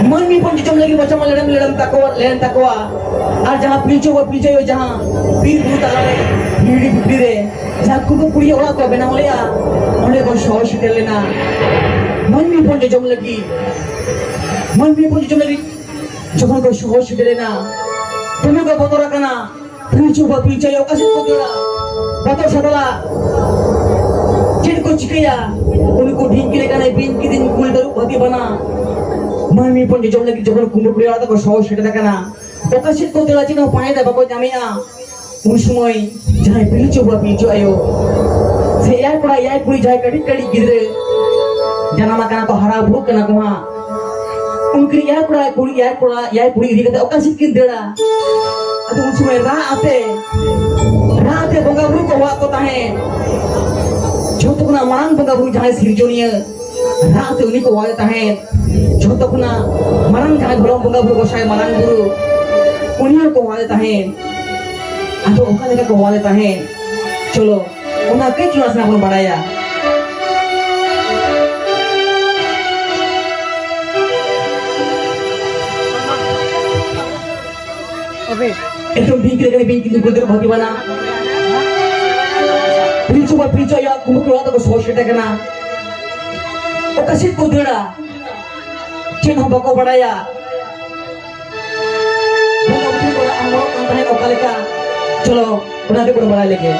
ᱢᱟᱹᱱᱢᱤ ᱦᱚᱯᱚᱱ ᱡᱚᱡᱚᱢ ᱞᱟᱹᱜᱤᱫ ᱢᱚᱪᱟ ᱢᱟ ᱞᱮᱲᱮᱢ ᱞᱮᱲᱮᱢ ᱛᱟᱠᱚᱣᱟ, ᱞᱮᱲᱮᱢ ᱛᱟᱠᱚᱣᱟ᱾ ᱟᱨ ᱡᱟᱦᱟᱸ ᱯᱤᱞᱪᱩ ᱵᱟᱵᱟ ᱯᱤᱞᱪᱩ ᱟᱭᱳ ᱡᱟᱦᱟᱸ ᱵᱤᱨ ᱵᱩᱨᱩ ᱛᱟᱞᱟᱨᱮ ᱵᱷᱤᱲᱤ ᱵᱷᱤᱛᱨᱤ ᱨᱮ ᱡᱟᱦᱟᱸ ᱠᱩᱠᱩ ᱠᱩᱲᱤ ᱚᱲᱟᱜ ᱠᱚ ᱵᱮᱱᱟᱣ ᱞᱮᱜᱼᱟ, ᱚᱸᱰᱮ ᱠᱚ ᱥᱚᱦᱚᱨ ᱥᱮᱴᱮᱨ ᱞᱮᱱᱟ᱾ ᱢᱟᱹᱱᱢᱤ ᱦᱚᱯᱚᱱ ᱡᱚᱡᱚᱢ ᱞᱟᱹᱜᱤᱫ, ᱢᱟᱹᱱᱢᱤ ᱦᱚᱯᱚᱱ ᱡᱚᱡᱚᱢ ᱞᱟᱹᱜᱤᱫ ᱡᱚᱠᱷᱚᱱ ᱠᱚ ᱥᱚᱦᱚᱨ ᱥᱮᱴᱮᱨ ᱮᱱᱟ, ᱫᱚᱢᱮ ᱠᱚ ᱵᱚᱛᱚᱨ ᱟᱠᱟᱱᱟ᱾ ᱯᱤᱞᱪᱩ ᱵᱟᱵᱟ ᱯᱤᱞᱪᱩ ᱟᱭᱳ ᱚᱠᱟ ᱥᱮᱫ ᱠᱚ ᱫᱟᱹᱲᱟ? ᱵᱚᱛᱚᱨ ᱥᱟᱛᱞᱟ ᱪᱮᱫ ᱠᱚ ᱪᱤᱠᱟᱹᱭᱟ? ᱩᱱᱠᱩ ᱰᱷᱤᱝᱠᱤ ᱞᱮᱠᱟᱱᱮ ᱵᱤᱧ ᱠᱤᱫᱤᱧ ᱠᱩᱞ ᱛᱟᱹᱨᱩᱵ ᱦᱟᱹᱛᱤ ᱵᱟᱱᱟ ᱢᱟᱹᱱᱢᱤ ᱦᱚᱯᱚᱱ ᱡᱚᱡᱚᱢ ᱞᱟᱹᱜᱤᱫ ᱡᱚᱠᱷᱚᱱ ᱠᱩᱢᱵᱟᱹ ᱠᱩᱲᱤ ᱚᱲᱟᱜ ᱛᱮᱠᱚ ᱥᱚᱦᱚᱨ ᱥᱮᱴᱮᱨ ᱟᱠᱟᱱᱟ, ᱚᱠᱟ ᱥᱮᱫ ᱠᱚ ᱫᱟᱹᱲᱟ ᱪᱮᱫ ᱦᱚᱸ ᱯᱟᱸᱡᱟ ᱵᱟᱠᱚ ᱧᱟᱢᱮᱜᱼᱟ᱾ ᱩᱱ ᱥᱚᱢᱚᱭ ᱡᱟᱦᱟᱸᱭ ᱯᱤᱞᱪᱩ ᱵᱟᱵᱟ ᱯᱤᱞᱪᱩ ᱟᱭᱳ ᱥᱮ ᱮᱭᱟᱭ ᱠᱚᱲᱟ ᱮᱭᱟᱭ ᱠᱩᱲᱤ ᱡᱟᱦᱟᱸᱭ ᱠᱟᱹᱴᱤᱡ ᱠᱟᱹᱴᱤᱡ ᱜᱤᱫᱽᱨᱟᱹ ᱡᱟᱱᱟᱢ ᱟᱠᱟᱱᱟ ᱠᱚ, ᱦᱟᱨᱟ ᱵᱩᱨᱩᱜ ᱠᱟᱱᱟ ᱠᱚ ᱦᱟᱸᱜ, ᱩᱱᱠᱤᱱ ᱮᱭᱟᱭ ᱠᱚᱲᱟ ᱠᱩᱲᱤ ᱮᱭᱟᱭ ᱠᱚᱲᱟ ᱮᱭᱟᱭ ᱠᱩᱲᱤ ᱤᱫᱤ ᱠᱟᱛᱮ ᱚᱠᱟ ᱥᱮᱫ ᱠᱤᱱ ᱫᱟᱹᱲᱟ? ᱟᱫᱚ ᱩᱱ ᱥᱚᱢᱚᱭ ᱨᱟᱜ ᱟᱛᱮ, ᱨᱟᱜ ᱟᱛᱮ ᱵᱚᱸᱜᱟ ᱵᱩᱨᱩ ᱠᱚ ᱦᱚᱦᱚᱣᱟᱫ ᱠᱚ ᱛᱟᱦᱮᱸᱫ᱾ ᱡᱷᱚᱛᱚ ᱠᱷᱚᱱᱟᱜ ᱢᱟᱨᱟᱝ ᱵᱚᱸᱜᱟ ᱵᱩᱨᱩ ᱡᱟᱦᱟᱸᱭ ᱥᱤᱨᱡᱚᱱᱤᱭᱟᱹ, ᱨᱟᱜ ᱟᱛᱮ ᱩᱱᱤ ᱠᱚ ᱦᱚᱦᱚᱣᱟᱫᱮ ᱛᱟᱦᱮᱸᱫ᱾ ᱡᱷᱚᱛᱚ ᱠᱷᱚᱱᱟᱜ ᱢᱟᱨᱟᱝ ᱡᱟᱦᱟᱸᱭ ᱫᱷᱚᱨᱚᱢ ᱵᱚᱸᱜᱟ ᱵᱩᱨᱩ ᱜᱚᱸᱥᱟᱭ ᱢᱟᱨᱟᱝ ᱵᱩᱨᱩ, ᱩᱱᱤ ᱦᱚᱸᱠᱚ ᱦᱚᱦᱚᱣᱟᱫᱮ ᱛᱟᱦᱮᱸᱫ᱾ ᱟᱫᱚ ᱚᱠᱟ ᱞᱮᱠᱟ ᱠᱚ ᱦᱚᱦᱚᱣᱟᱫᱮ ᱛᱟᱦᱮᱸᱫ? ᱪᱚᱞᱚ, ᱚᱱᱟ ᱠᱟᱹᱡ ᱪᱩᱞᱩᱝ ᱱᱟᱥᱮᱱᱟᱜ ᱵᱚᱱ ᱵᱟᱲᱟᱭᱟ᱾ ᱮᱠᱫᱚᱢ ᱵᱤᱧ ᱞᱮᱠᱟ ᱵᱤᱧ ᱠᱤᱫᱤᱧ ᱠᱩᱞ ᱛᱟᱹᱨᱩᱵ ᱦᱟᱹᱛᱤ ᱵᱟᱱᱟ᱾ ᱯᱤᱞᱪᱩ ᱵᱟᱵᱟ ᱯᱤᱞᱪᱩ ᱟᱭᱳ ᱠᱩᱢᱵᱟᱹ ᱠᱩᱲᱤ ᱚᱲᱟᱜ ᱛᱮᱠᱚ ᱥᱚᱦᱚᱨ ᱥᱮᱴᱮᱨ ᱠᱟᱱᱟ᱾ ᱚᱠᱟ ᱥᱮᱫ ᱠᱚ ᱫᱟᱹᱲᱟ? ᱪᱮᱫ ᱦᱚᱸ ᱵᱟᱠᱚ ᱵᱟᱲᱟᱭᱟ᱾ ᱵᱚᱸᱜᱟ ᱵᱩᱨᱩ ᱠᱚ ᱨᱟᱜ ᱦᱚᱢᱚᱨᱚᱜ ᱠᱟᱱ ᱛᱟᱦᱮᱸᱫ ᱚᱠᱟ ᱞᱮᱠᱟ? ᱪᱚᱞᱚ, ᱚᱱᱟ ᱜᱮᱵᱚᱱ ᱵᱟᱲᱟᱭ ᱞᱮᱜᱮ᱾